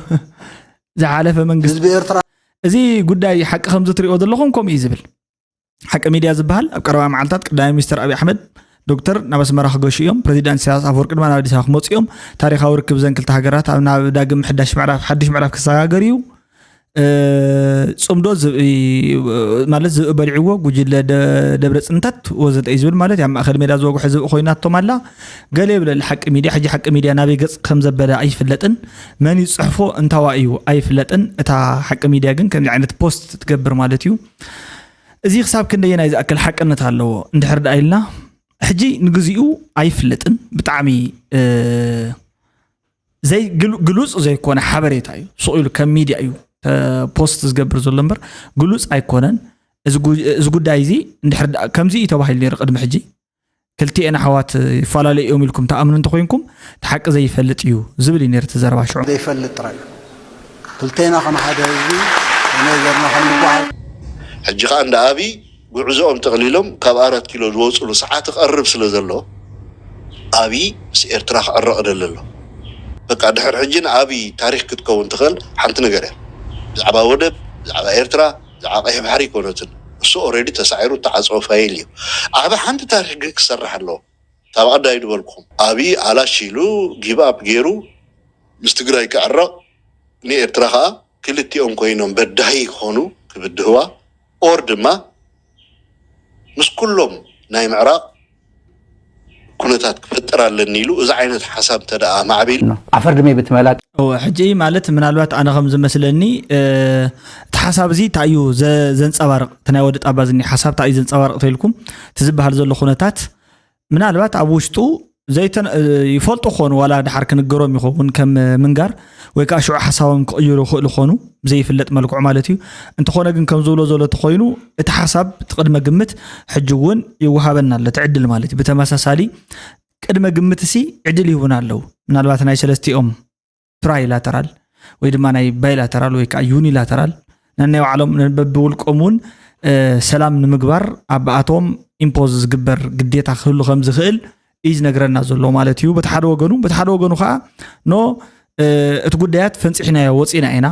ዝሓለፈ መንግስቲ ህዝቢ ኤርትራ እዚ ጉዳይ ሓቂ ከምዚ ትሪኦ ዘለኹም ከምኡ እዩ ዝብል። ሓቂ ሚድያ ዝበሃል ኣብ ቀረባ መዓልታት ቀዳማይ ሚኒስትር ኣብይ ኣሕመድ ዶክተር ናብ ኣስመራ ክገሹ እዮም። ፕሬዚዳንት ኢሳያስ ኣፈወርቂ ድማ ናብ ኣዲስ ኣበባ ክመፁ እዮም። ታሪኻዊ ርክብ ዘን ክልተ ሃገራት ኣብ ናብ ዳግም ምሕዳሽ ምዕራፍ ሓድሽ ምዕራፍ ክሰጋገር እዩ። ፅምዶ ማለት ዝብኢ በሊዕዎ ጉጅለ ደብረ ፅንተት ወዘተ እዩ ዝብል ማለት ኣብ ማእኸል ሜዳ ዝወግሐ ዝብኢ ኮይናቶም ኣላ። ገለ ይብለል ሓቂ ሚድያ ሕጂ ሓቂ ሚድያ ናበይ ገፅ ከም ዘበለ ኣይፍለጥን። መን እዩ ዝፅሕፎ እንታዋ እዩ ኣይፍለጥን። እታ ሓቂ ሚድያ ግን ከምዚ ዓይነት ፖስት ትገብር ማለት እዩ። እዚ ክሳብ ክንደየናይ ዝኣክል ሓቅነት ኣለዎ እንድሕር ደኣ ኢልና ሕጂ ንግዚኡ ኣይፍለጥን። ብጣዕሚ ዘይግሉፅ ዘይኮነ ሓበሬታ እዩ። ሱቕ ኢሉ ከም ሚድያ እዩ ፖስት ዝገብር ዘሎ እምበር ግሉፅ ኣይኮነን። እዚ ጉዳይ እዚ እንድሕር ከምዚ እዩ ተባሂሉ ነይሩ ቅድሚ ሕጂ ክልቲኤን ኣሕዋት ይፈላለዩ እዮም ኢልኩም ትኣምኑ እንተኮይንኩም እቲ ሓቂ ዘይፈልጥ እዩ ዝብል እዩ ነይሩ እቲ ዘረባ ሽዑ። ዘይፈልጥ ጥራይ እዩ። ክልቴና ከም ሓደ ህዝቢ ከመይ ጌርና ከም ንጓዓዝ። ሕጂ ከዓ እንዳ ኣብይ ጉዕዞኦም ጠቕሊሎም ካብ ኣራት ኪሎ ዝወፅሉ ሰዓት ክቐርብ ስለ ዘሎ ኣብይ ምስ ኤርትራ ክዕረቕ ደሊ ኣሎ። በቃ ድሕር ሕጂ ንኣብይ ታሪክ ክትከውን ትኽእል ሓንቲ ነገር እያ። ብዛዕባ ወደብ፣ ብዛዕባ ኤርትራ፣ ብዛዕባ ቀይሕ ባሕሪ ኣይኮነትን። እሱ ኦሬዲ ተሳዒሩ እተዓፀወ ፋይል እዩ። ዓቢ ሓንቲ ታሪክ ግን ክሰርሕ ኣለዎ። ታብ ቀዳይ ዝበልኩም ኣብይ ኣላሽ ኢሉ ጊቭ ኣፕ ገይሩ ምስ ትግራይ ክዕረቕ ንኤርትራ ከዓ ክልቲኦም ኮይኖም በዳሂ ክኾኑ ክብድህዋ ኦር ድማ ምስ ኩሎም ናይ ምዕራቕ ኩነታት ክፈጥር ኣለኒ ኢሉ እዚ ዓይነት ሓሳብ እንተ ደኣ ኣማዕቢሉ ዓፈር ድሜ ብትመላጥ እወ ሕጂ ማለት ምናልባት ኣነ ከም ዝመስለኒ እቲ ሓሳብ እዚ እንታይ እዩ ዘንፀባርቕ እቲ ናይ ወዲ ጣባ ዝኒ ሓሳብ እንታይ እዩ ዘንፀባርቕ ተኢልኩም እቲ ዝበሃል ዘሎ ኩነታት ምናልባት ኣብ ውሽጡ ዘይተን ይፈልጡ ክኾኑ ዋላ ድሓር ክንገሮም ይኸውን ከም ምንጋር ወይ ከዓ ሽዑ ሓሳቦም ክቕይሩ ይኽእሉ ክኾኑ ብዘይፍለጥ መልክዑ ማለት እዩ። እንተኾነ ግን ከም ዝብሎ ዘሎ ተኾይኑ እቲ ሓሳብ እቲ ቅድመ ግምት ሕጂ እውን ይወሃበና ኣሎ እቲ ዕድል ማለት እዩ። ብተመሳሳሊ ቅድመ ግምት ሲ ዕድል ይህቡና ኣለዉ ምናልባት ናይ ሰለስቲኦም ትራይላተራል ወይ ድማ ናይ ባይላተራል ወይ ከዓ ዩኒላተራል ነናይ ባዕሎም በብውልቆም እውን ሰላም ንምግባር ኣብኣቶም ኢምፖዝ ዝግበር ግዴታ ክህሉ ከም ዝኽእል እዩ ዝነግረና ዘሎ ማለት እዩ። በቲ ሓደ ወገኑ በቲ ሓደ ወገኑ ከዓ ኖ እቲ ጉዳያት ፈንፂሕናዮ ወፂና ኢና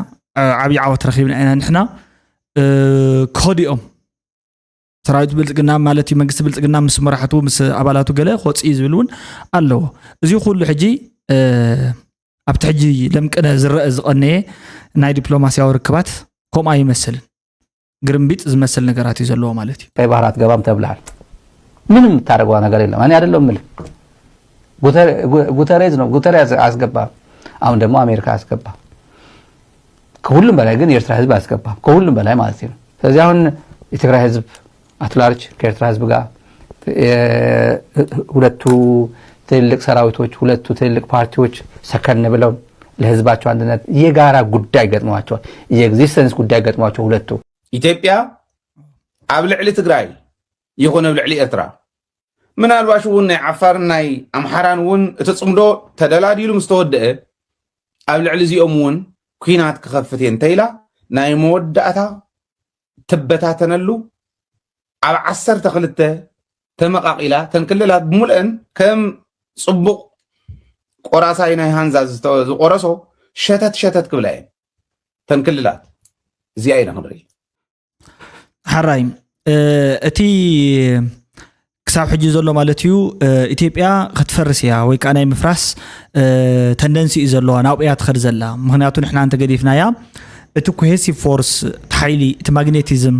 ዓብዪ ዓወት ረኺብና ኢና ንሕና ክኸዱ እዮም ሰራዊት ብልፅግና ማለት እዩ፣ መንግስቲ ብልፅግና ምስ መራሕቱ ምስ ኣባላቱ ገለ ክወፅእ እዩ ዝብል እውን ኣለዎ። እዚ ኩሉ ሕጂ ኣብቲ ሕጂ ለምቅነ ዝረአ ዝቐነየ ናይ ዲፕሎማሲያዊ ርክባት ከምኡ ኣይመስልን። ግርምቢጥ ዝመስል ነገራት እዩ ዘለዎ ማለት እዩ። ቀይ ባህር አትገባም ተብልሃል። ምንም የምታደርገዋ ነገር የለም። እኔ አይደለሁም የምልህ፣ ጉተሬዝ ነው። ጉተሬዝ አስገባ፣ አሁን ደግሞ አሜሪካ አስገባ። ከሁሉም በላይ ግን የኤርትራ ህዝብ አስገባ፣ ከሁሉም በላይ ማለት ነው። ስለዚህ አሁን የትግራይ ህዝብ አትላርጅ ከኤርትራ ህዝብ ጋር ሁለቱ ትልልቅ ሰራዊቶች፣ ሁለቱ ትልልቅ ፓርቲዎች ሰከን ብለው ለህዝባቸው አንድነት የጋራ ጉዳይ ገጥመዋቸዋል። የኤግዚስተንስ ጉዳይ ገጥመዋቸው ሁለቱ። ኢትዮጵያ ኣብ ልዕሊ ትግራይ ይኹን ኣብ ልዕሊ ኤርትራ፣ ምናልባሽ እውን ናይ ዓፋርን ናይ ኣምሓራን እውን እቲ ፅምዶ ተደላዲሉ ምስ ተወደአ፣ ኣብ ልዕሊ እዚኦም እውን ኲናት ክኸፍት እየ እንተኢላ፣ ናይ መወዳእታ ትበታተነሉ፣ ኣብ ዓሰርተ ክልተ ተመቓቒላ፣ ተን ክልላት ብምልአን ከም ፅቡቕ ቆራሳይ ናይ ሃንዛ ዝቆረሶ ሸተት ሸተት ክብላ እየን ተን ክልላት። እዚኣ ኢና ክንርኢ። ሓራይ እቲ ክሳብ ሕጂ ዘሎ ማለት እዩ፣ ኢትዮጵያ ክትፈርስ እያ ወይ ከዓ ናይ ምፍራስ ተንደንሲ እዩ ዘለዋ፣ ናብኡ እያ ትኸድ ዘላ። ምክንያቱ ንሕና እንተገዲፍናያ፣ እቲ ኮሄሲቭ ፎርስ፣ እቲ ሓይሊ፣ እቲ ማግኔቲዝም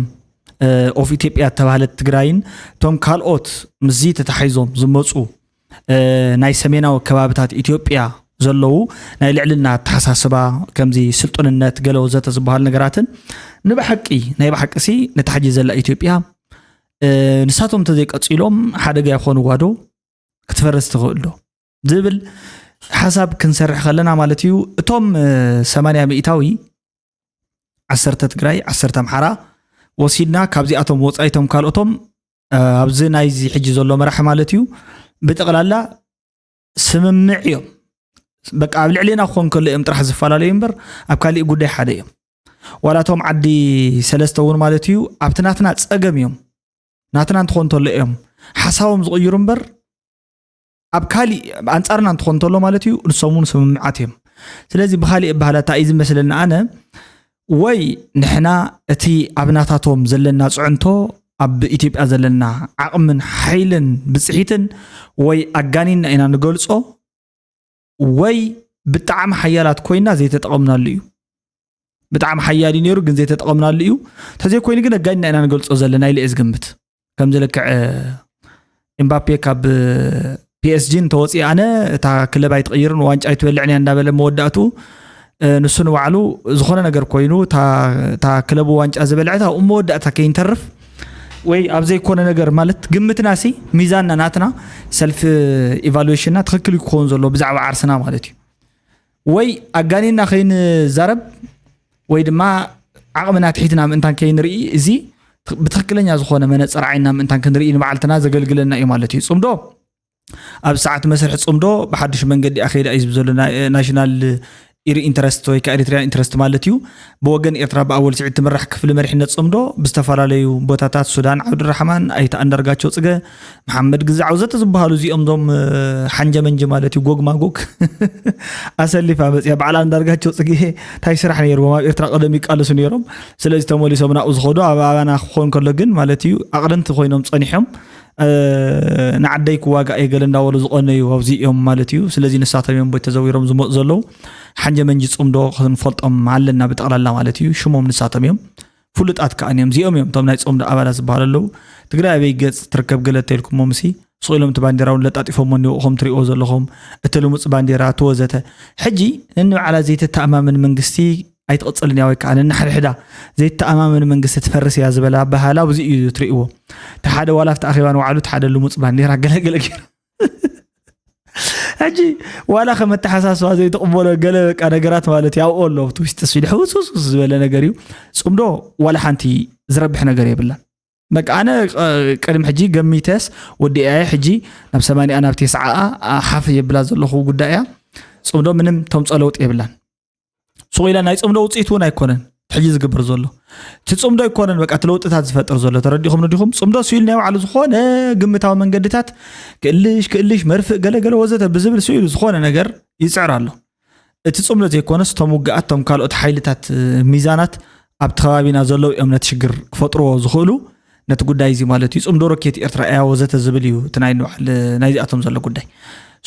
ኦፍ ኢትዮጵያ እተባህለት ትግራይን እቶም ካልኦት ምስዚ ተታሒዞም ዝመፁ ናይ ሰሜናዊ ከባብታት ኢትዮጵያ ዘለዉ ናይ ልዕልና ኣተሓሳስባ፣ ከምዚ ስልጡንነት ገለ ወዘተ ዝበሃሉ ነገራትን፣ ንብሓቂ ናይ ብሓቂ ሲ ነታ ሕጂ ዘላ ኢትዮጵያ ንሳቶም እንተዘይቀፂሎም ሓደጋ ይኾንዋ ዶ? ክትፈርስ ትኽእል ዶ? ዝብል ሓሳብ ክንሰርሕ ከለና ማለት እዩ። እቶም ሰማንያ ሚእታዊ፣ ዓሰርተ ትግራይ፣ ዓሰርተ ኣምሓራ ወሲድና፣ ካብዚኣቶም ወፃኢ እቶም ካልኦቶም ኣብዚ ናይዚ ሕጂ ዘሎ መራሒ ማለት እዩ፣ ብጠቕላላ ስምምዕ እዮም። በቃ ኣብ ልዕሌና ክኾን ከሎ እዮም ጥራሕ ዝፈላለዩ እምበር ኣብ ካሊእ ጉዳይ ሓደ እዮም። ዋላ እቶም ዓዲ ሰለስተ እውን ማለት እዩ ኣብቲ ናትና ፀገም እዮም፣ ናትና እንትኾን ተሎ እዮም ሓሳቦም ዝቕይሩ እምበር ኣብ ካሊእ ኣንፃርና እንትኾን ተሎ ማለት እዩ ንሶም እውን ስምምዓት እዮም። ስለዚ ብካሊእ ባህላ እንታይ እዩ ዝመስለኒ ኣነ፣ ወይ ንሕና እቲ ኣብ ናታቶም ዘለና ፅዕንቶ፣ ኣብ ኢትዮጵያ ዘለና ዓቕምን ሓይልን ብፅሒትን ወይ ኣጋኒና ኢና ንገልፆ፣ ወይ ብጣዕሚ ሓያላት ኮይና ዘይተጠቐምናሉ እዩ። ብጣዕሚ ሓያል እዩ ነይሩ ግን ዘይተጠቐምናሉ እዩ። እንተዘይኮይኑ ግን ኣጋኒና ኢና ንገልፆ ዘለና ኢለ እየ ዝግምት። ከምዚ ልክዕ ኤምባፔ ካብ ፒኤስጂ እንተወፂ ኣነ እታ ክለብ ኣይትቕይርን ዋንጫ ኣይትበልዕን እያ እንዳበለ መወዳእቱ ንሱ ንባዕሉ ዝኾነ ነገር ኮይኑ እታ ክለቡ ዋንጫ ዝበልዐት ኣብኡ መወዳእታ ከይንተርፍ ወይ ኣብ ዘይኮነ ነገር ማለት ግምትና ሲ ሚዛንና ናትና ሰልፍ ኢቫሉዌሽንና ትኽክል ክኸውን ዘለዎ ብዛዕባ ዓርስና ማለት እዩ። ወይ ኣጋኒና ከይንዛረብ ወይ ድማ ዓቕምና ትሒትና ምእንታን ከይንርኢ እዚ ብትኽክለኛ ዝኾነ መነፅር ዓይንና ምእንታን ክንርኢ ንባዕልትና ዘገልግለና እዩ ማለት እዩ። ፅምዶ ኣብ ሰዓት መስርሒ ፅምዶ ብሓዱሽ መንገዲ ኣኸይዳ እዩ ዝብል ዘሎ ናሽናል ኢሪ ኢንትረስት ወይ ከዓ ኤሪትሪያን ኢንትረስት ማለት እዩ። ብወገን ኤርትራ ብኣወል ስዒድ ትምራሕ ክፍሊ መሪሕነት ፅምዶ ብዝተፈላለዩ ቦታታት ሱዳን ዓብዱራሕማን ኣይተ ኣንዳርጋቸው ፅገ መሓመድ ግዛዕ ወዘተ ዝበሃሉ እዚኦም ዞም ሓንጀ መንጂ ማለት እዩ ጎግ ማጎግ ኣሰሊፋ መፅያ በዓል ኣንዳርጋቸው ፅጌ እንታይ ስራሕ ነይርዎም ኣብ ኤርትራ ቀደም ይቃለሱ ነይሮም። ስለዚ ተመሊሶም ናብኡ ዝኸዱ ኣብ ኣባና ክኾን ከሎ ግን ማለት እዩ ኣቕደምቲ ኮይኖም ፀኒሖም ንዓደይ ክዋጋእ እየ ገለ እንዳበሉ ዝቐነዩ ኣብዚ እዮም ማለት እዩ። ስለዚ ንሳቶም እዮም ቦይ ተዘዊሮም ዝመፁ ዘለዉ ሓንጀ መንጂ ፅምዶ ክንፈልጦም ኣለና ብጠቕላላ ማለት እዩ። ሽሞም ንሳቶም እዮም ፍሉጣት ከኣ እዮም እዚኦም እዮም እቶም ናይ ፅምዶ ኣባላት ዝበሃሉ ኣለዉ። ትግራይ ኣበይ ገፅ ትርከብ ገለ ተልኩሞ ምሲ ስቕ ኢሎም እቲ ባንዴራ እውን ለጣጢፎሞ እኒኦ ከም ትሪእዎ ዘለኹም እቲ ልሙፅ ባንዴራ እቲ ወዘተ። ሕጂ ነንባዕላ ዘይተተኣማመን መንግስቲ ኣይትቕፅልን እያ ወይ ከዓ ነንሓድሕዳ ዘይተኣማመን መንግስቲ ትፈርስ እያ ዝበለ ኣበሃህላ ኣብዚ እዩ ትርእይዎ። እቲ ሓደ ዋላ ኣብቲ ኣኼባ ንባዕሉ እቲ ሓደ ልሙፅ ባንዴራ ገለገለ ገይሩ ሕጂ ዋላ ከም ኣተሓሳስባ ዘይትቕበሎ ገለ በቃ ነገራት ማለት ያውኦ ኣሎ ኣብቲ ውሽጢ ስኢሉ ሕውስውስ ዝበለ ነገር እዩ። ፅምዶ ዋላ ሓንቲ ዝረብሕ ነገር የብላን። በቃ ኣነ ቅድሚ ሕጂ ገሚተስ ወዲኣየ ሕጂ ናብ ሰማንያ ናብ ቴስዓ ሓፍ የብላ ዘለኹ ጉዳይ እያ። ፅምዶ ምንም ተምፀ ለውጥ የብላን። ሱቕ ኢላ ናይ ፅምዶ ውፅኢት እውን ኣይኮነን ሕጂ ዝግበር ዘሎ እቲ ፅምዶ ኣይኮነን በቃ እቲ ለውጥታት ዝፈጥር ዘሎ ተረዲኹም ዲኹም? ፅምዶ ስኢሉ ናይ ባዕሉ ዝኾነ ግምታዊ መንገድታት ክእልሽ ክእልሽ መርፍእ ገለገለ ወዘተ ብዝብል ስኢሉ ዝኾነ ነገር ይፅዕር ኣሎ። እቲ ፅምዶ ዘይኮነስ እቶም ውግኣት እቶም ካልኦት ሓይልታት ሚዛናት ኣብቲ ከባቢና ዘለዉ እዮም ነቲ ሽግር ክፈጥርዎ ዝኽእሉ። ነቲ ጉዳይ እዚ ማለት እዩ። ጽምዶ ሮኬት ኤርትራ እያ ወዘተ ዝብል እዩ እቲ ናይ ንባዕል ናይዚኣቶም ዘሎ ጉዳይ።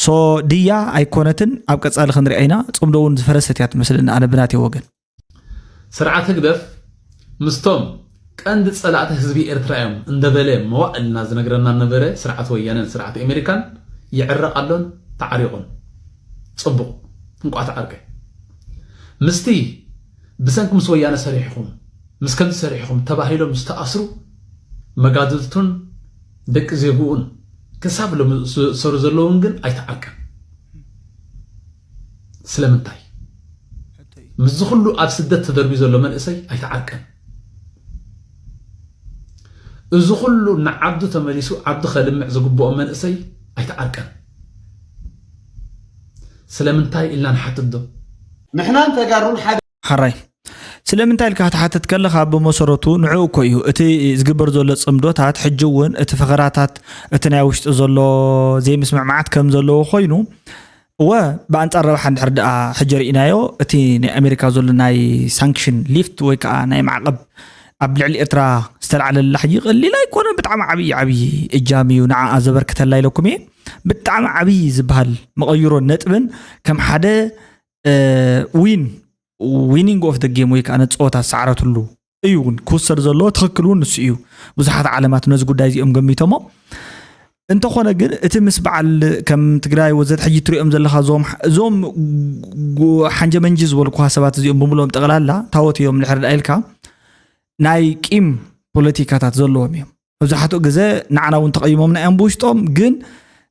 ሶ ድያ ኣይኮነትን ኣብ ቀጻሊ ክንሪኣ ኢና። ጽምዶ እውን ዝፈረሰት እያ ትመስለኒ ኣነ ብናተይ ወገን። ስርዓት ህግደፍ ምስቶም ቀንዲ ጸላእቲ ህዝቢ ኤርትራ እዮም እንደበለ መዋእልና ዝነግረና ነበረ ስርዓት ወያነን ስርዓት ኣሜሪካን ይዕረቕ ኣሎን ተዓሪቑን። ጽቡቕ እንቋ ተዓርቀ። ምስቲ ብሰንኪ ምስ ወያነ ሰሪሕኹም ምስ ከምዚ ሰሪሕኹም ተባሂሎም ዝተኣስሩ መጋድልቱን ደቂ ዜግኡን ክሳብ ሎሚ ዝሰሩ ዘለውን ግን ኣይተዓርቀን። ስለምንታይ? ምስዚ ኩሉ ኣብ ስደት ተደርብዩ ዘሎ መንእሰይ ኣይተዓርቀን። እዚ ኩሉ ንዓዱ ተመሊሱ ዓዱ ከልምዕ ዝግብኦ መንእሰይ ኣይተዓርቀን። ስለምንታይ ኢልና ንሓትት ዶ? ንሕናን ተጋሩን ሓደ ሓራይ ስለምንታይ ኢልካ ክትሓትት ከለኻ ብመሰረቱ ንዕኡ እኮ እዩ እቲ ዝግበር ዘሎ ጽምዶታት ሕጂ እውን እቲ ፈኸራታት እቲ ናይ ውሽጢ ዘሎ ዘይምስምዕማዓት ከም ዘለዎ ኮይኑ እወ ብኣንጻር ረብሓ እንድሕር ደኣ ሕጂ ርኢናዮ እቲ ናይ ኣሜሪካ ዘሎ ናይ ሳንክሽን ሊፍት ወይ ከዓ ናይ ማዕቐብ ኣብ ልዕሊ ኤርትራ ዝተላዕለላ ሕጂ ቀሊል ኣይኮነ ብጣዕሚ ዓብዪ ዓብዪ እጃም እዩ ንዓኣ ዘበርክተላ ኢለኩም እየ ብጣዕሚ ዓብዪ ዝበሃል መቐይሮ ነጥብን ከም ሓደ ዊን ዊኒንግ ኦፍ ደ ጌም ወይ ከዓ ነቲ ፀወታ ዝሰዓረትሉ እዩ እውን ክውሰድ ዘለዎ ትኽክል እውን ንሱ እዩ ብዙሓት ዓለማት ነዚ ጉዳይ እዚኦም ገሚቶሞ እንተኾነ ግን እቲ ምስ በዓል ከም ትግራይ ወዘት ሕጂ ትሪኦም ዘለኻ እዞም እዞም ሓንጀመንጂ ዝበልኩ ሰባት እዚኦም ብምሎም ጠቕላላ ታወት እዮም ድሕር ዳ ኢልካ ናይ ቂም ፖለቲካታት ዘለዎም እዮም መብዛሕትኡ ግዜ ንዓና እውን ተቐይሞምና እዮም ብውሽጦም ግን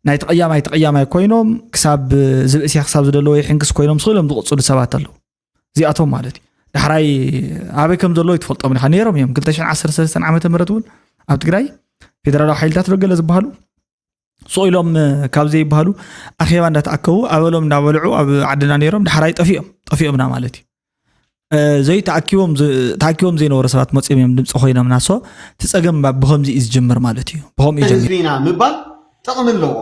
ናይ ተቐያማይ ተቐያማይ ኮይኖም ክሳብ ዝብእስያ ክሳብ ዝደለዎ ይሕንክስ ኮይኖም ስኢሎም ዝቕፅሉ ሰባት ኣለዉ እዚኣቶም ማለት እዩ ዳሕራይ ኣበይ ከም ዘለዉ ይትፈልጦም ኢኻ ነይሮም እዮም 2013 ዓመተ ምህረት እውን ኣብ ትግራይ ፌደራላዊ ሓይልታት ዶ ገለ ዝበሃሉ ስቕ ኢሎም ካብ ዘይበሃሉ ኣኼባ እንዳተኣከቡ ኣበሎም እንዳበልዑ ኣብ ዓድና ነይሮም ዳሕራይ ጠፊኦም ጠፊኦምና ማለት እዩ ዘይተኣኪቦም ተኣኪቦም ዘይነበሩ ሰባት መፅኦም እዮም ድምፂ ኮይኖምና ሶ እቲ ፀገም ብከምዚ እዩ ዝጅምር ማለት እዩ ብከምኡ እዩ ጀሚሩ ህዝቢና ምባል ጥቕሚ ኣለዎ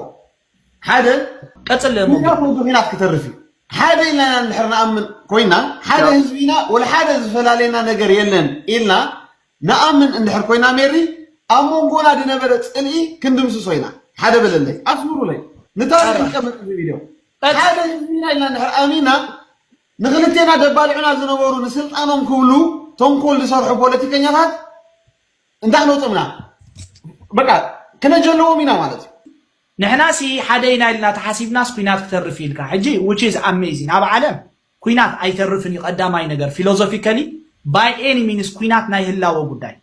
ሓደ ቀፅል ምክንያቱ እዚ ኩናት ክተርፍ እዩ ሓደ ኢልና ኢና እንድሕር ንኣምን ኮይና ሓደ ህዝቢና ወላ ሓደ ዝፈላለየና ነገር የለን ኢልና ንኣምን እንድሕር ኮይና ሜሪ ኣብ መንጎና ዝነበረ ፅልኢ ክንድምስሶ ኢና ሓደ በለለይ ኣስምሩለይ ንታ ይቀመጥ እዚ ቪድዮ ሓደ ህዝቢና ኢልና እንድሕር ኣሚና ንክልቴና ደባልዑና ዝነበሩ ንስልጣኖም ክብሉ ተንኮል ዝሰርሑ ፖለቲከኛታት እንታይ ክነውፅምና በቃ ክነጀለዎም ኢና ማለት እዩ ንሕናሲ ሓደ ኢና ኢልና ተሓሲብናስ ኩናት ክተርፍ ኢልካ ሕጂ which is amazing ኣብ ዓለም ኩናት ኣይተርፍን እዩ ቀዳማይ ነገር philosophically by any means ኩናት ናይ ህላወ ጉዳይ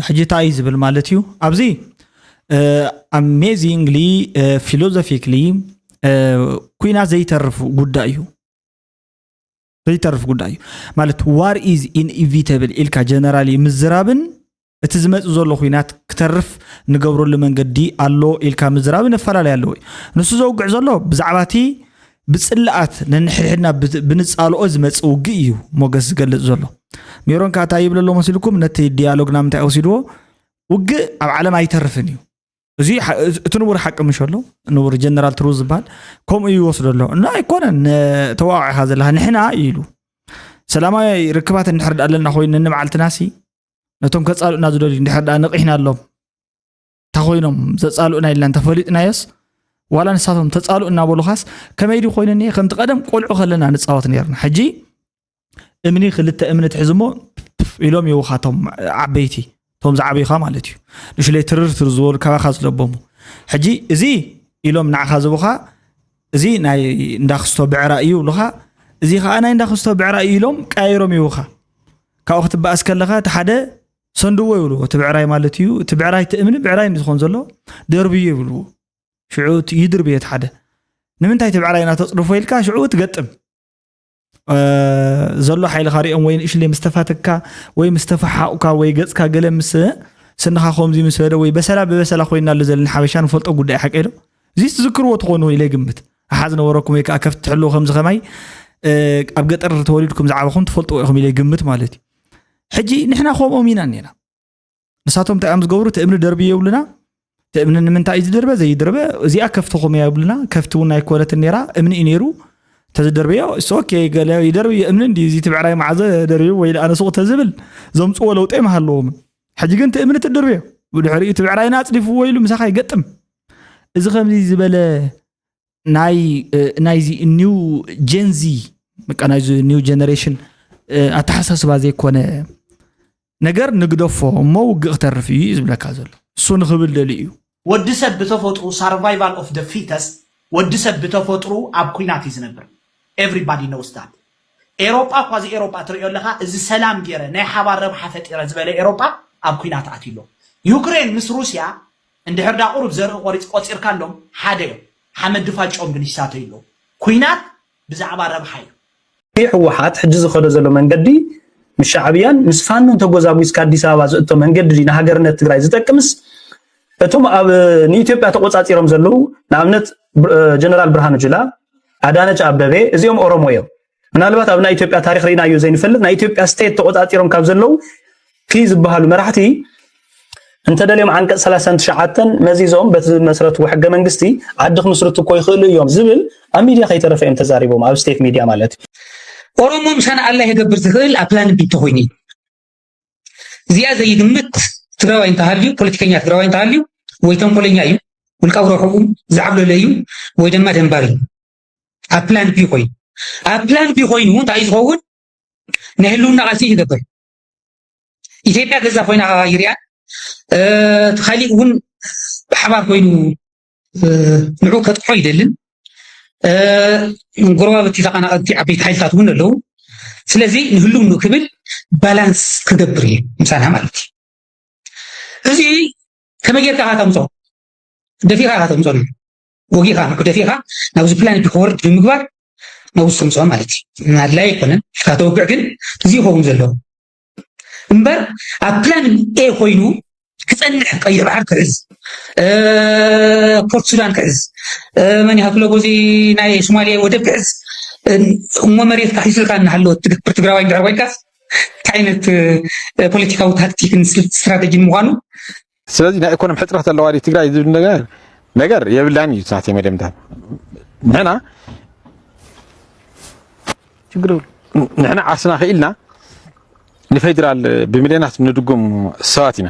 ሕጂ እንታይ እዩ ዝብል ማለት እዩ ኣብዚ amazingly philosophically ኩናት ዘይተርፍ ጉዳይ እዩ ዘይተርፍ ጉዳይ እዩ ማለት war is inevitable ኢልካ generally ምዝራብን እቲ ዝመፅእ ዘሎ ኩናት ክተርፍ ንገብረሉ መንገዲ ኣሎ ኢልካ ምዝራብን ኣፈላለይ ኣለዎ እዩ ንሱ ዘውግዕ ዘሎ ብዛዕባ እቲ ብፅላኣት ነንሕድሕድና ብንፃልኦ ዝመፅእ ውግእ እዩ ሞገስ ዝገልፅ ዘሎ ሜሮን ከዓ እንታይ ይብል ኣሎ መሲልኩም ነቲ ዲያሎግና ምንታይ ወሲድዎ ውግእ ኣብ ዓለም ኣይተርፍን እዩ እዚ እቲ ንቡር ሓቂ ምሽ ኣሎ ንቡር ጀነራል ትሩ ዝበሃል ከምኡ ይወስዶ ኣሎ እና ኣይኮነን ተዋቂዕካ ዘለካ ንሕና ኢሉ ሰላማዊ ርክባት እንድሕር ኣለና ኮይኑ ንበዓልትና ሲ ነቶም ከፃልኡና ዝደልዩ እንድሕር ደኣ ነቒሕና ኣሎም እንታ ኮይኖም ዘፃልኡና ኢልና እንተፈሊጥናዮስ ዋላ ንሳቶም ተፃልኡ እናበሉኻስ ከመይ ድዩ ኮይኑ እኒአ ከምቲ ቀደም ቆልዑ ከለና ንፃወት ነርና ሕጂ እምኒ ክልተ እምኒ ትሕዝሞ ኢሎም ይውኻ ቶም ዓበይቲ ቶም ዝዓበዩኻ ማለት እዩ ንሽለይ ትርር ትር ዝበሉ ካባኻ ዝለቦሙ ሕጂ እዚ ኢሎም ንዓኻ ዝብኻ እዚ ናይ እንዳክስቶ ብዕራ እዩ ብሉኻ እዚ ከዓ ናይ እንዳክስቶ ብዕራ እዩ ኢሎም ቀያይሮም ይውኻ ካብኡ ክትበኣስ ከለኻ እቲ ሓደ ሰንድዎ ይብልዎ እቲ ብዕራይ ማለት እዩ እቲ ብዕራይ እቲ እምኒ ብዕራይ ዝኮን ዘሎ ደርብዮ ይብልዎ ሽዑ ይድርብዮ እቲ ሓደ ንምንታይ እቲ ብዕራይ እናተፅርፎ ኢልካ ሽዑ ትገጥም ዘሎ ሓይልኻ ሪኦም ወይ ንእሽለይ ምስ ተፋተካ ወይ ምስ ተፈሓቑካ ወይ ገፅካ ገለ ምስ ስንኻ ከምዚ ምስ በለ ወይ በሰላ ብበሰላ ኮይና ኣሎ ዘለና ሓበሻ ንፈልጦ ጉዳይ ሓቂ ዶ እዚ ትዝክርዎ ትኾኑ ኢለ ግምት ኣሓ ዝነበረኩም ወይ ከዓ ከፍቲ ትሕልው ከምዚ ከማይ ኣብ ገጠር ተወሊድኩም ዝዓበኹም ትፈልጥዎ ኢኹም ኢለ ግምት ማለት እዩ ሕጂ ንሕና ከምኦም ኢና እኒና ንሳቶም እንታይ እዮም ዝገብሩ እቲ እምኒ ደርቢ የብሉና እቲ እምኒ ንምንታይ እዩ ዝድርበ ዘይድርበ እዚኣ ከፍትኹም እያ የብሉና ከፍቲ እውን ኣይኮነትን ነራ እምኒ እዩ ነይሩ ተዝደርበዮ ኦኬ ገለ ይደርብ እምኒ እንዲ እዚ ትብዕራይ መዓዘ ደርቢ ወይ ኣነ ሱቕ ተዝብል ዘምፅዎ ለውጢ ይመሃለዎም ሕጂ ግን ትእምኒ ትድርብዮ። ብድሕሪኡ እቲ ብዕራይና ኣጽዲፍዎ ኢሉ ምሳኻ ይገጥም። እዚ ከምዚ ዝበለ ናይ ናይዚ ኒው ጀንዚ በቃ ናይዚ ኒው ጀነሬሽን ኣተሓሳስባ ዘይኮነ ነገር ንግደፎ እሞ ውግእ ክተርፍ እዩ እዩ ዝብለካ ዘሎ። እሱ ንኽብል ደልዩ እዩ። ወዲ ሰብ ብተፈጥሩ survival of the fittest፣ ወዲ ሰብ ብተፈጥሩ ኣብ ኩናት እዩ ዝነብር። Everybody knows that። ኤሮጳ እኳ እዚ ኤሮጳ ትሪኦ ኣለኻ፣ እዚ ሰላም ገይረ ናይ ሓባር ረብሓ ፈጢረ ዝበለ ኤሮጳ ኣብ ኩናት ኣትዩ ኣሎ። ዩክሬን ምስ ሩስያ እንድሕር ዳ ቁሩብ ዘርኢ ቆሪፅ ቆፂርካሎም ሓደ እዮም። ሓመድ ድፋጭኦም ግን ይሳተዩ ኣለዉ። ኩናት ብዛዕባ ረብሓ እዩ። ህወሓት ሕጂ ዝኸዶ ዘሎ መንገዲ ምስ ሻዕብያን ምስ ፋኖን ተጎዛጒዝካ ኣዲስ ኣበባ ዝእቶ መንገዲ ድዩ ንሃገርነት ትግራይ ዝጠቅምስ እቶም ኣብ ንኢትዮጵያ ተቆፃፂሮም ዘለዉ ንኣብነት ጀነራል ብርሃኑ ጁላ ኣዳነች ኣበቤ እዚኦም ኦሮሞ እዮም ምናልባት ኣብ ናይ ኢትዮጵያ ታሪክ ርኢናዮ ዘይንፈልጥ ናይ ኢትዮጵያ ስቴት ተቆፃፂሮም ካብ ዘለዉ ኪ ዝበሃሉ መራሕቲ እንተደልዮም ዓንቀፅ ሰላሳን ትሽዓተን መዚዞም በቲ ዝመስረትዎ ሕገ መንግስቲ ዓዲ ክምስርቱ እኮ ይኽእሉ እዮም ዝብል ኣብ ሚድያ ከይተረፈ እዮም ተዛሪቦም ኣብ ስቴት ሚድያ ማለት እዩ። ኦሮሞ ምሳና ኣላ ይገብር ዝኽእል ኣብ ፕላን ቢ ተኮይኑ እዩ። እዚኣ ዘይግምት ትግራዋይ እንተሃልዩ ፖለቲከኛ ትግራዋይ እንተሃልዩ ወይ ተንኮለኛ እዩ ውልቃዊ ረብሕኡ ዝዓብለሎ እዩ ወይ ድማ ደንባር እዩ። ኣብ ፕላን ቢ ኮይኑ ኣብ ፕላን ቢ ኮይኑ እንታይ ዝኸውን ናይ ህልውና ቃልሲ ይገብር ኢትዮጵያ ገዛ ኮይና ይርያ እቲ ካሊእ እውን ብሓባር ኮይኑ ንዑ ከጥቆ ይደልን ጎረባብቲ ተቃናቀንቲ ዓበይቲ ሓይልታት እውን ኣለዉ ስለዚ ንህሉም ክብል ባላንስ ክገብር እዩ ምሳና ማለት እዩ እዚ ከመይ ጌርካ ከተምፅኦ ደፊኻ ከተምፅኦ ወጊኻ ንዑ ደፊኻ ናብዚ ፕላን ክወርድ ብምግባር ናብዚ ተምፅኦ ማለት እዩ ኣድላይ ኣይኮነን ኢልካ ተወግዕ ግን እዚ ይኸውን ዘለዎ እምበር ኣብ ፕላን ኤ ኮይኑ ክፀንሕ ቀይሕ ባሕር ክሕዝ ፖርት ሱዳን ክሕዝ መን ይሃክሎ ጎዚ ናይ ሶማሊያ ወደብ ክሕዝ እሞ መሬት ካሒስልካ እናሃለወ ትግብር ትግራዋይ እንድሕር ኮይንካስ እንታይ ዓይነት ፖለቲካዊ ታክቲክን ስትራተጂን ምዃኑ ስለዚ ናይ ኢኮኖሚ ሕፅረት ኣለዋ ትግራይ ዝብል ነገር ነገር የብላን እዩ ናተይ መደምዳም ንሕና ችግር ንሕና ዓርስና ክኢልና ንፌዴራል ብሚልዮናት ንድጉም ሰባት ኢና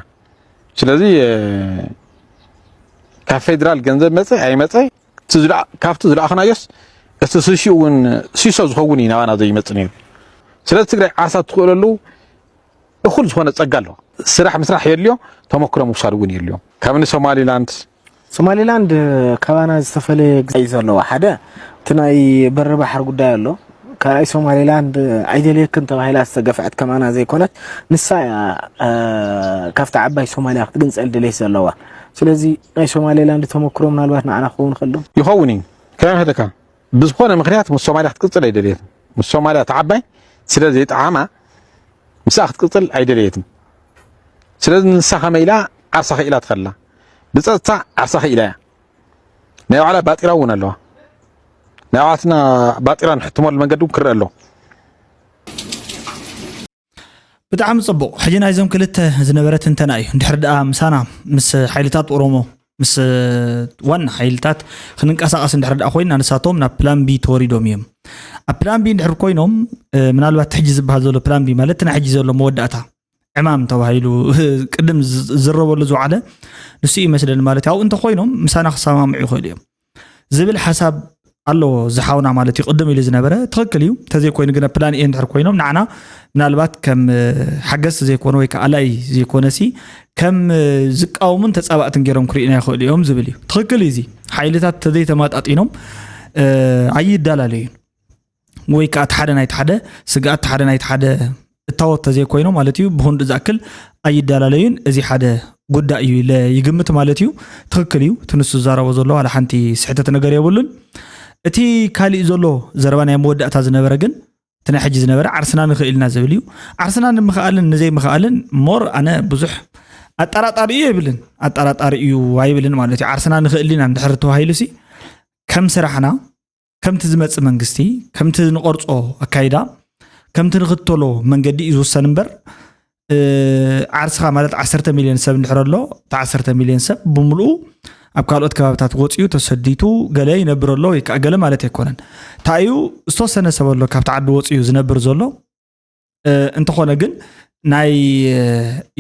ስለዚ ካብ ፌዴራል ገንዘብ መፀ ኣይመፀ ካብቲ ዝለኣኽናዮስ እቲ ስሲኡ እውን ሲሶ ዝኸውን እዩ ናባና ዘይመፅእ ነይሩ ስለዚ ትግራይ ዓርሳ ትኽእለሉ እኹል ዝኾነ ፀጋ ኣለዋ ስራሕ ምስራሕ የድልዮ ተመክሮ ምውሳድ እውን የድልዮ ካብ ንሶማሊላንድ ሶማሊላንድ ካባና ዝተፈለየ ግዜ እዩ ዘለዋ ሓደ እቲ ናይ በሪ ባሕር ጉዳይ ኣሎ ካልኣይ ሶማሊላንድ ኣይደልየክን ተባሂላ ዝተገፍዐት ከማና ዘይኮነት ንሳ እያ ካብቲ ዓባይ ሶማሊያ ክትግንፀል ድሌት ዘለዋ ስለዚ ናይ ሶማሊላንድ ተመክሮ ምናልባት ንዓና ክኸውን ከሎ ይኸውን እዩ ከመይ ክለካ ብዝኾነ ምኽንያት ምስ ሶማልያ ክትቅፅል ኣይደልየትን ምስ ሶማልያ ተዓባይ ስለ ዘይጠዓማ ምስኣ ክትቅፅል ኣይደለየትን ስለዚ ንሳ ከመይ ኢላ ዓርሳ ክኢላ ትኸላ ብፀጥታ ዓርሳ ክኢላ እያ ናይ ባዕላ ባጢራ እውን ኣለዋ ናይ ባዕላትና ባጢራ ንሕትመሉ መንገዲ እውን ክረአ ኣለዎ ብጣዕሚ ፅቡቕ ሕጂ ናይዞም ክልተ ዝነበረ ትንተና እዩ እንድሕር ደኣ ምሳና ምስ ሓይልታት ኦሮሞ ምስ ዋና ሓይልታት ክንንቀሳቐስ እንድሕር ደኣ ኮይና ንሳቶም ናብ ፕላን ቢ ተወሪዶም እዮም ኣብ ፕላን ቢ እንድሕር ኮይኖም ምናልባት ሕጂ ዝበሃል ዘሎ ፕላን ቢ ማለት ናይ ሕጂ ዘሎ መወዳእታ ዕማም ተባሂሉ ቅድም ዝረበሉ ዝውዓለ ንሱ ይመስለኒ ማለት ኣብኡ እንተኮይኖም ምሳና ክሰማምዑ ይኽእሉ እዮም ዝብል ሓሳብ ኣለዎ ዝሓውና ማለት እዩ ቅድም ኢሉ ዝነበረ ትኽክል እዩ እንተዘይኮይኑ ግን ፕላን ኤ እንድሕር ኮይኖም ንዓና ምናልባት ከም ሓገዝቲ ዘይኮነ ወይ ከዓ ኣላይ ዘይኮነ ሲ ከም ዝቃወሙን ተፃባእትን ገይሮም ክርእዩና ይኽእሉ እዮም ዝብል እዩ ትኽክል እዩ እዚ ሓይልታት ተዘይተማጣጢኖም ኣይዳላለዩን ወይ ከዓ እቲ ሓደ ናይቲ ሓደ ስግኣት እቲ ሓደ ናይቲ ሓደ እታወት ተዘይኮይኑ ማለት እዩ ብክንዱ ዝኣክል ኣይደላለዩን እዚ ሓደ ጉዳይ እዩ ኢለ ይግምት ማለት እዩ ትኽክል እዩ ትንሱ ዝዛረቦ ዘሎ ዋላ ሓንቲ ስሕተት ነገር የብሉን እቲ ካሊእ ዘሎ ዘረባ ናይ መወዳእታ ዝነበረ ግን እቲ ናይ ሕጂ ዝነበረ ዓርስና ንኽእል ኢና ዝብል እዩ ዓርስና ንምኽኣልን ንዘይምኽኣልን ሞር ኣነ ብዙሕ ኣጠራጣሪ እዩ የብልን ኣጠራጣሪ እዩ ኣይብልን ማለት እዩ ዓርስና ንኽእል ኢና እንድሕር ተባሂሉ ሲ ከም ስራሕና ከምቲ ዝመጽእ መንግስቲ፣ ከምቲ ንቐርጾ ኣካይዳ፣ ከምቲ ንኽተሎ መንገዲ እዩ ዝውሰን እምበር ዓርስኻ ማለት ዓሰርተ ሚልዮን ሰብ እንድሕር ኣሎ፣ እቲ ዓሰርተ ሚልዮን ሰብ ብምልኡ ኣብ ካልኦት ከባብታት ወጺኡ ተሰዲቱ ገለ ይነብር ኣሎ ወይ ከዓ ገለ ማለት ኣይኮነን። እንታይ እዩ ዝተወሰነ ሰብ ኣሎ ካብቲ ዓዲ ወጺኡ ዝነብር ዘሎ። እንተኾነ ግን ናይ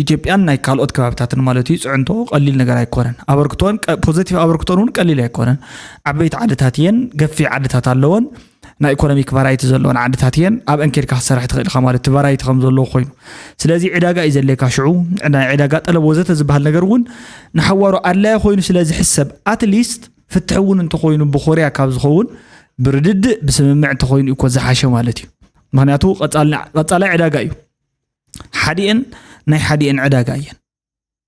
ኢትዮጵያን ናይ ካልኦት ከባብታትን ማለት እዩ። ፅዕንቶ ቀሊል ነገር ኣይኮነን። ኣበርክቶን ፖዘቲቭ ኣበርክቶን እውን ቀሊል ኣይኮነን። ዓበይቲ ዓድታት እየን፣ ገፊሕ ዓድታት ኣለወን፣ ናይ ኢኮኖሚክ ቫራይቲ ዘለወን ዓድታት እየን። ኣብ እንኬድካ ክትሰርሕ ትኽእል ኢኻ ማለት እቲ ቫራይቲ ከም ዘለዎ ኮይኑ። ስለዚ ዕዳጋ እዩ ዘድልየካ። ሽዑ ናይ ዕዳጋ ጠለብ ወዘተ ዝበሃል ነገር እውን ንሓዋሩ ኣድላዪ ኮይኑ ስለ ዝሕሰብ ኣትሊስት ፍትሒ እውን እንተኮይኑ ብኮርያ ካብ ዝኸውን ብርድድእ ብስምምዕ እንተኮይኑ እኮ ዝሓሸ ማለት እዩ። ምክንያቱ ቀፃልና- ቀፃላይ ዕዳጋ እዩ። ሓዲአን ናይ ሓዲአን ዕዳጋ እየን።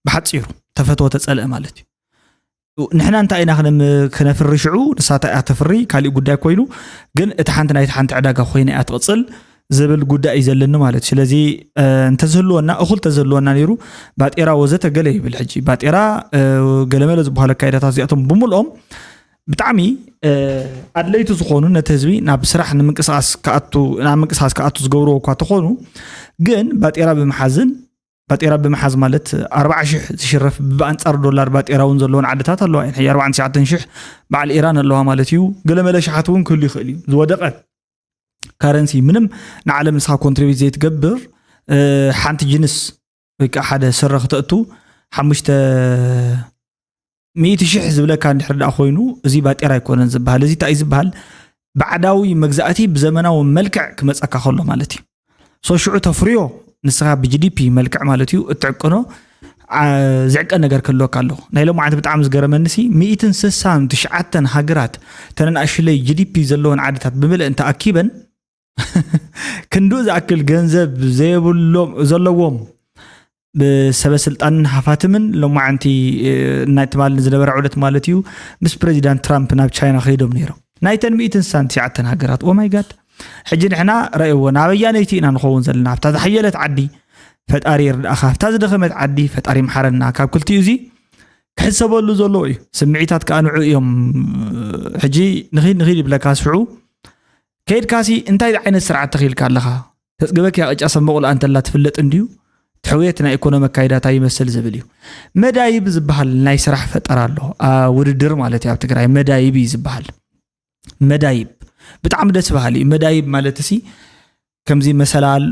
ብሓፂሩ ተፈትወ ተፀልአ ማለት እዩ። ንሕና እንታይ ኢና ክነም- ክነፍሪ ሽዑ ንሳ እንታይ እያ ተፍሪ ካሊእ ጉዳይ ኮይኑ፣ ግን እቲ ሓንቲ ናይቲ ሓንቲ ዕዳጋ ኮይና እያ ትቕፅል ዝብል ጉዳይ እዩ ዘለኒ ማለት እዩ። ስለዚ እንተዝህልወና እኹል ተዝህልወና ነይሩ ባጤራ ወዘተ ገለ ይብል። ሕጂ ባጤራ ገለመለ ዝበሃሉ ኣካይዳታት እዚኣቶም ብምልኦም ብጣዕሚ ኣድለይቲ ዝኾኑ ነቲ ህዝቢ ናብ ስራሕ ንምንቅስቃስ ክኣቱ ናብ ምንቅስቃስ ክኣቱ ዝገብርዎ እኳ ተኾኑ፣ ግን ባጤራ ብምሓዝን ባጤራ ብምሓዝ ማለት ኣርባዓ ሽሕ ዝሽረፍ ብኣንጻር ዶላር ባጤራ እውን ዘለወን ዓድታት ኣለዋ እየን። ሕጂ ኣርባዓን ትሽዓተን ሽሕ በዓል ኢራን ኣለዋ ማለት እዩ። ገለመለ ሽሓት እውን ክህሉ ይኽእል እዩ። ዝወደቐ ካረንሲ ምንም ንዓለም ንስኻ ኮንትሪቢዩት ዘይትገብር ሓንቲ ጅንስ ወይ ከዓ ሓደ ስረ ክተእቱ ሓሙሽተ ሚእቲ ሽሕ ዝብለካ እንድሕር ደኣ ኮይኑ እዚ ባጤራ ኣይኮነን ዝበሃል። እዚ እንታይ እዩ ዝበሃል? ባዕዳዊ መግዛእቲ ብዘመናዊ መልክዕ ክመፀካ ከሎ ማለት እዩ። ሶ ሽዑ ተፍርዮ ንስኻ ብጂዲፒ መልክዕ ማለት እዩ እትዕቅኖ ዝዕቀን ነገር ክህልወካ ኣለዎ። ናይ ሎማዓንቲ ብጣዕሚ ዝገረመኒ ሲ ሚእትን ስሳን ትሽዓተን ሃገራት ተነናእሽለይ ጂዲፒ ዘለወን ዓድታት ብምልእ እንተኣኪበን ክንዱ ዝኣክል ገንዘብ ዘይብሎም ዘለዎም ብሰበ ስልጣንን ሃፋትምን ሎማዓንቲ ናይ ትማሊ ዝነበረ ዑደት ማለት እዩ ምስ ፕሬዚዳንት ትራምፕ ናብ ቻይና ከይዶም ነይሮም። ናይተን ሚእትን ስሳን ትሽዓተን ሃገራት ኦማይ ጋድ። ሕጂ ንሕና ረእዎ ናበያነይቲ ኢና ንኸውን ዘለና ኣብታ ዝሓየለት ዓዲ ፈጣሪ ይርዳእኻ ኣብታ ዝደኸመት ዓዲ ፈጣሪ ምሓረና ካብ ክልቲኡ እዚ ክሕሰበሉ ዘለዎ እዩ። ስምዒታት ከዓ ንዑ እዮም። ሕጂ ንኺድ ንኺድ ይብለካ ስዑ ከይድካሲ እንታይ ዓይነት ስርዓት ተኺልካ ኣለኻ? ተፅግበክ ያቕጫ ሰንበቑላ እንተላ ትፍለጥ እንድዩ ትሕውየት ናይ ኢኮኖሚ ኣካይዳታ ይመስል ዝብል እዩ። መዳይብ ዝበሃል ናይ ስራሕ ፈጠራ ኣሎ። ውድድር ማለት እዩ ኣብ ትግራይ መዳይብ እዩ ዝበሃል። መዳይብ ብጣዕሚ ደስ በሃል እዩ። መዳይብ ማለት ሲ ከምዚ መሰላል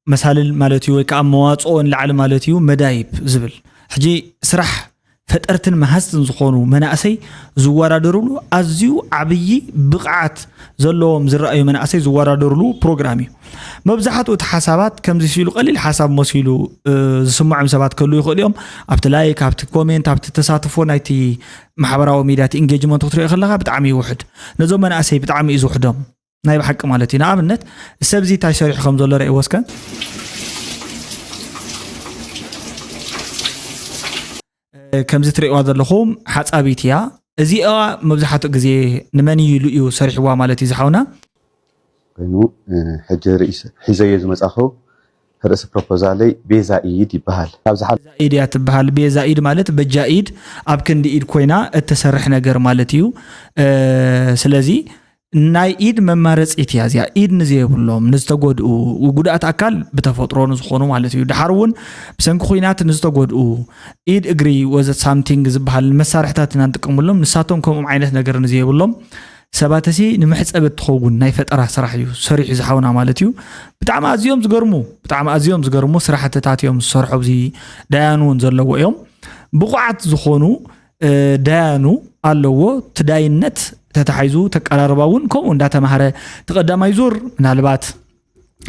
መሳልል ማለት እዩ ወይ ከዓ መዋፅኦ ንላዕሊ ማለት እዩ መዳይብ ዝብል ሕጂ ስራሕ ፈጠርትን መሃዝትን ዝኾኑ መናእሰይ ዝወዳደሩሉ ኣዝዩ ዓብዪ ብቕዓት ዘለዎም ዝረኣዩ መናእሰይ ዝወዳደሩሉ ፕሮግራም እዩ። መብዛሕትኡ እቲ ሓሳባት ከምዚ ሲሉ ቀሊል ሓሳብ መሲሉ ዝስምዖም ሰባት ክህሉ ይኽእሉ እዮም። ኣብቲ ላይክ ኣብቲ ኮሜንት ኣብቲ ተሳትፎ ናይቲ ማሕበራዊ ሚድያ እቲ ኢንጌጅመንት ክትሪኦ ከለካ ብጣዕሚ ይውሕድ። ነዞም መናእሰይ ብጣዕሚ እዩ ዝውሕዶም ናይ ብሓቂ ማለት እዩ። ንኣብነት ሰብ እዚ እንታይ ሰሪሑ ከም ዘሎ ረእይዎ እስከ። ከምዚ ትርእይዋ ዘለኹም ሓፃቢት እያ። እዚኣ መብዛሕትኡ ግዜ ንመን እዩ ኢሉ እዩ ሰሪሕዋ ማለት እዩ ዝሓውና። ኮይኑ ሕጂ ሒዘዮ ዝመፃኹ ርእሲ ፕሮፖዛለይ ቤዛ ኢድ ይበሃል። ካብዚ ሓ ኢድ እያ ትበሃል። ቤዛ ኢድ ማለት በጃ ኢድ ኣብ ክንዲ ኢድ ኮይና እትሰርሕ ነገር ማለት እዩ። ስለዚ ናይ ኢድ መማረፂት እያ እዚኣ። ኢድ ንዘየብሎም ንዝተጎድኡ ጉዳኣት ኣካል ብተፈጥሮ ንዝኾኑ ማለት እዩ። ድሓር እውን ብሰንኪ ኩናት ንዝተጎድኡ ኢድ እግሪ ወዘት ሳምቲንግ ዝበሃል መሳርሕታት ኢና ንጥቀመሎም። ንሳቶም ከምኦም ዓይነት ነገር ንዘየብሎም ሰባትሲ ንመሕፀቢ እትኸውን ናይ ፈጠራ ስራሕ እዩ ሰሪሑ ዝሓውና ማለት እዩ። ብጣዕሚ ኣዝዮም ዝገርሙ ብጣዕሚ ኣዝዮም ዝገርሙ ስራሕትታት እዮም ዝሰርሑ። ኣብዚ ዳያኑ እውን ዘለዎ እዮም። ብቑዓት ዝኾኑ ዳያኑ ኣለዎ። እቲ ዳይነት ተታሒዙ ተቀራርባ እውን ከምኡ እንዳተማሃረ እቲ ቀዳማይ ዙር ምናልባት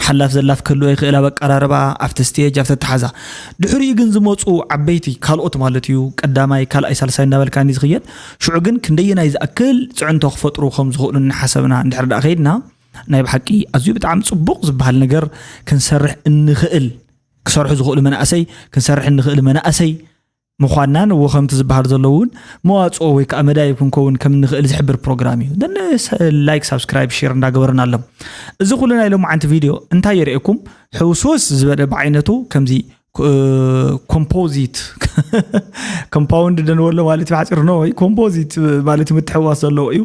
ሓላፍ ዘላፍ ክህልዎ ይኽእል ኣብ ኣቀራርባ ኣብቲ ስቴጅ ኣብቲ ኣተሓዛ ድሕሪኡ ግን ዝመፁ ዓበይቲ ካልኦት ማለት እዩ ቀዳማይ ካልኣይ ሳልሳይ እንዳበልካኒ ዝኽየድ ሽዑ ግን ክንደየናይ ዝኣክል ፅዕንቶ ክፈጥሩ ከም ዝኽእሉ እናሓሰብና እንድሕር ዳኣ ከይድና ናይ ብሓቂ ኣዝዩ ብጣዕሚ ፅቡቕ ዝበሃል ነገር ክንሰርሕ እንኽእል ክሰርሑ ዝኽእሉ መናእሰይ ክንሰርሕ እንኽእል መናእሰይ ምዃንናን እዎ ከምቲ ዝበሃል ዘሎ እውን መዋፅኦ ወይ ከዓ መዳይብ ክንከውን ከም እንኽእል ዝሕብር ፕሮግራም እዩ። ደን ላይክ ሳብስክራይብ ሼር እንዳገበርናሎም እዚ ኩሉ ናይ ሎማዓንቲ ቪድዮ እንታይ የርእየኩም ሕውስውስ ዝበለ ብዓይነቱ ከምዚ ኮምፖዚት ኮምፓውንድ ደንበሎ ማለት ብሓፂር ኖ ወይ ኮምፖዚት ማለት ምትሕዋስ ዘለዎ እዩ።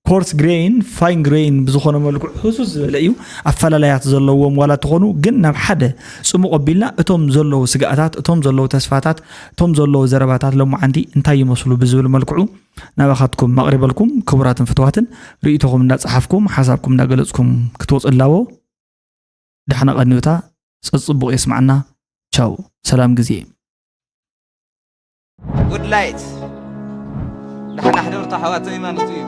ኮርስ ግሬይን ፋይን ግሬይን ብዝኾነ መልክዑ ህሱስ ዝበለ እዩ። ኣፈላላያት ዘለዎም ዋላ ተኾኑ ግን ናብ ሓደ ፅሙቕ ኣቢልና እቶም ዘለዉ ስጋኣታት እቶም ዘለዉ ተስፋታት እቶም ዘለዉ ዘረባታት ሎማዓንቲ እንታይ ይመስሉ ብዝብል መልክዑ ናባኻትኩም መቕሪበልኩም ክቡራትን ፍትዋትን ርእይቶኹም እንዳፀሓፍኩም ሓሳብኩም እንዳገለፅኩም ክትወፁ እላቦ። ዳሕና ቀንዩታ ጸጽቡቕ የስማዕና። ቻው፣ ሰላም ግዜ። ጉድ ላይት ደሓን ኣሕደርቱ ኣሕዋተይ ማለቱ እዩ።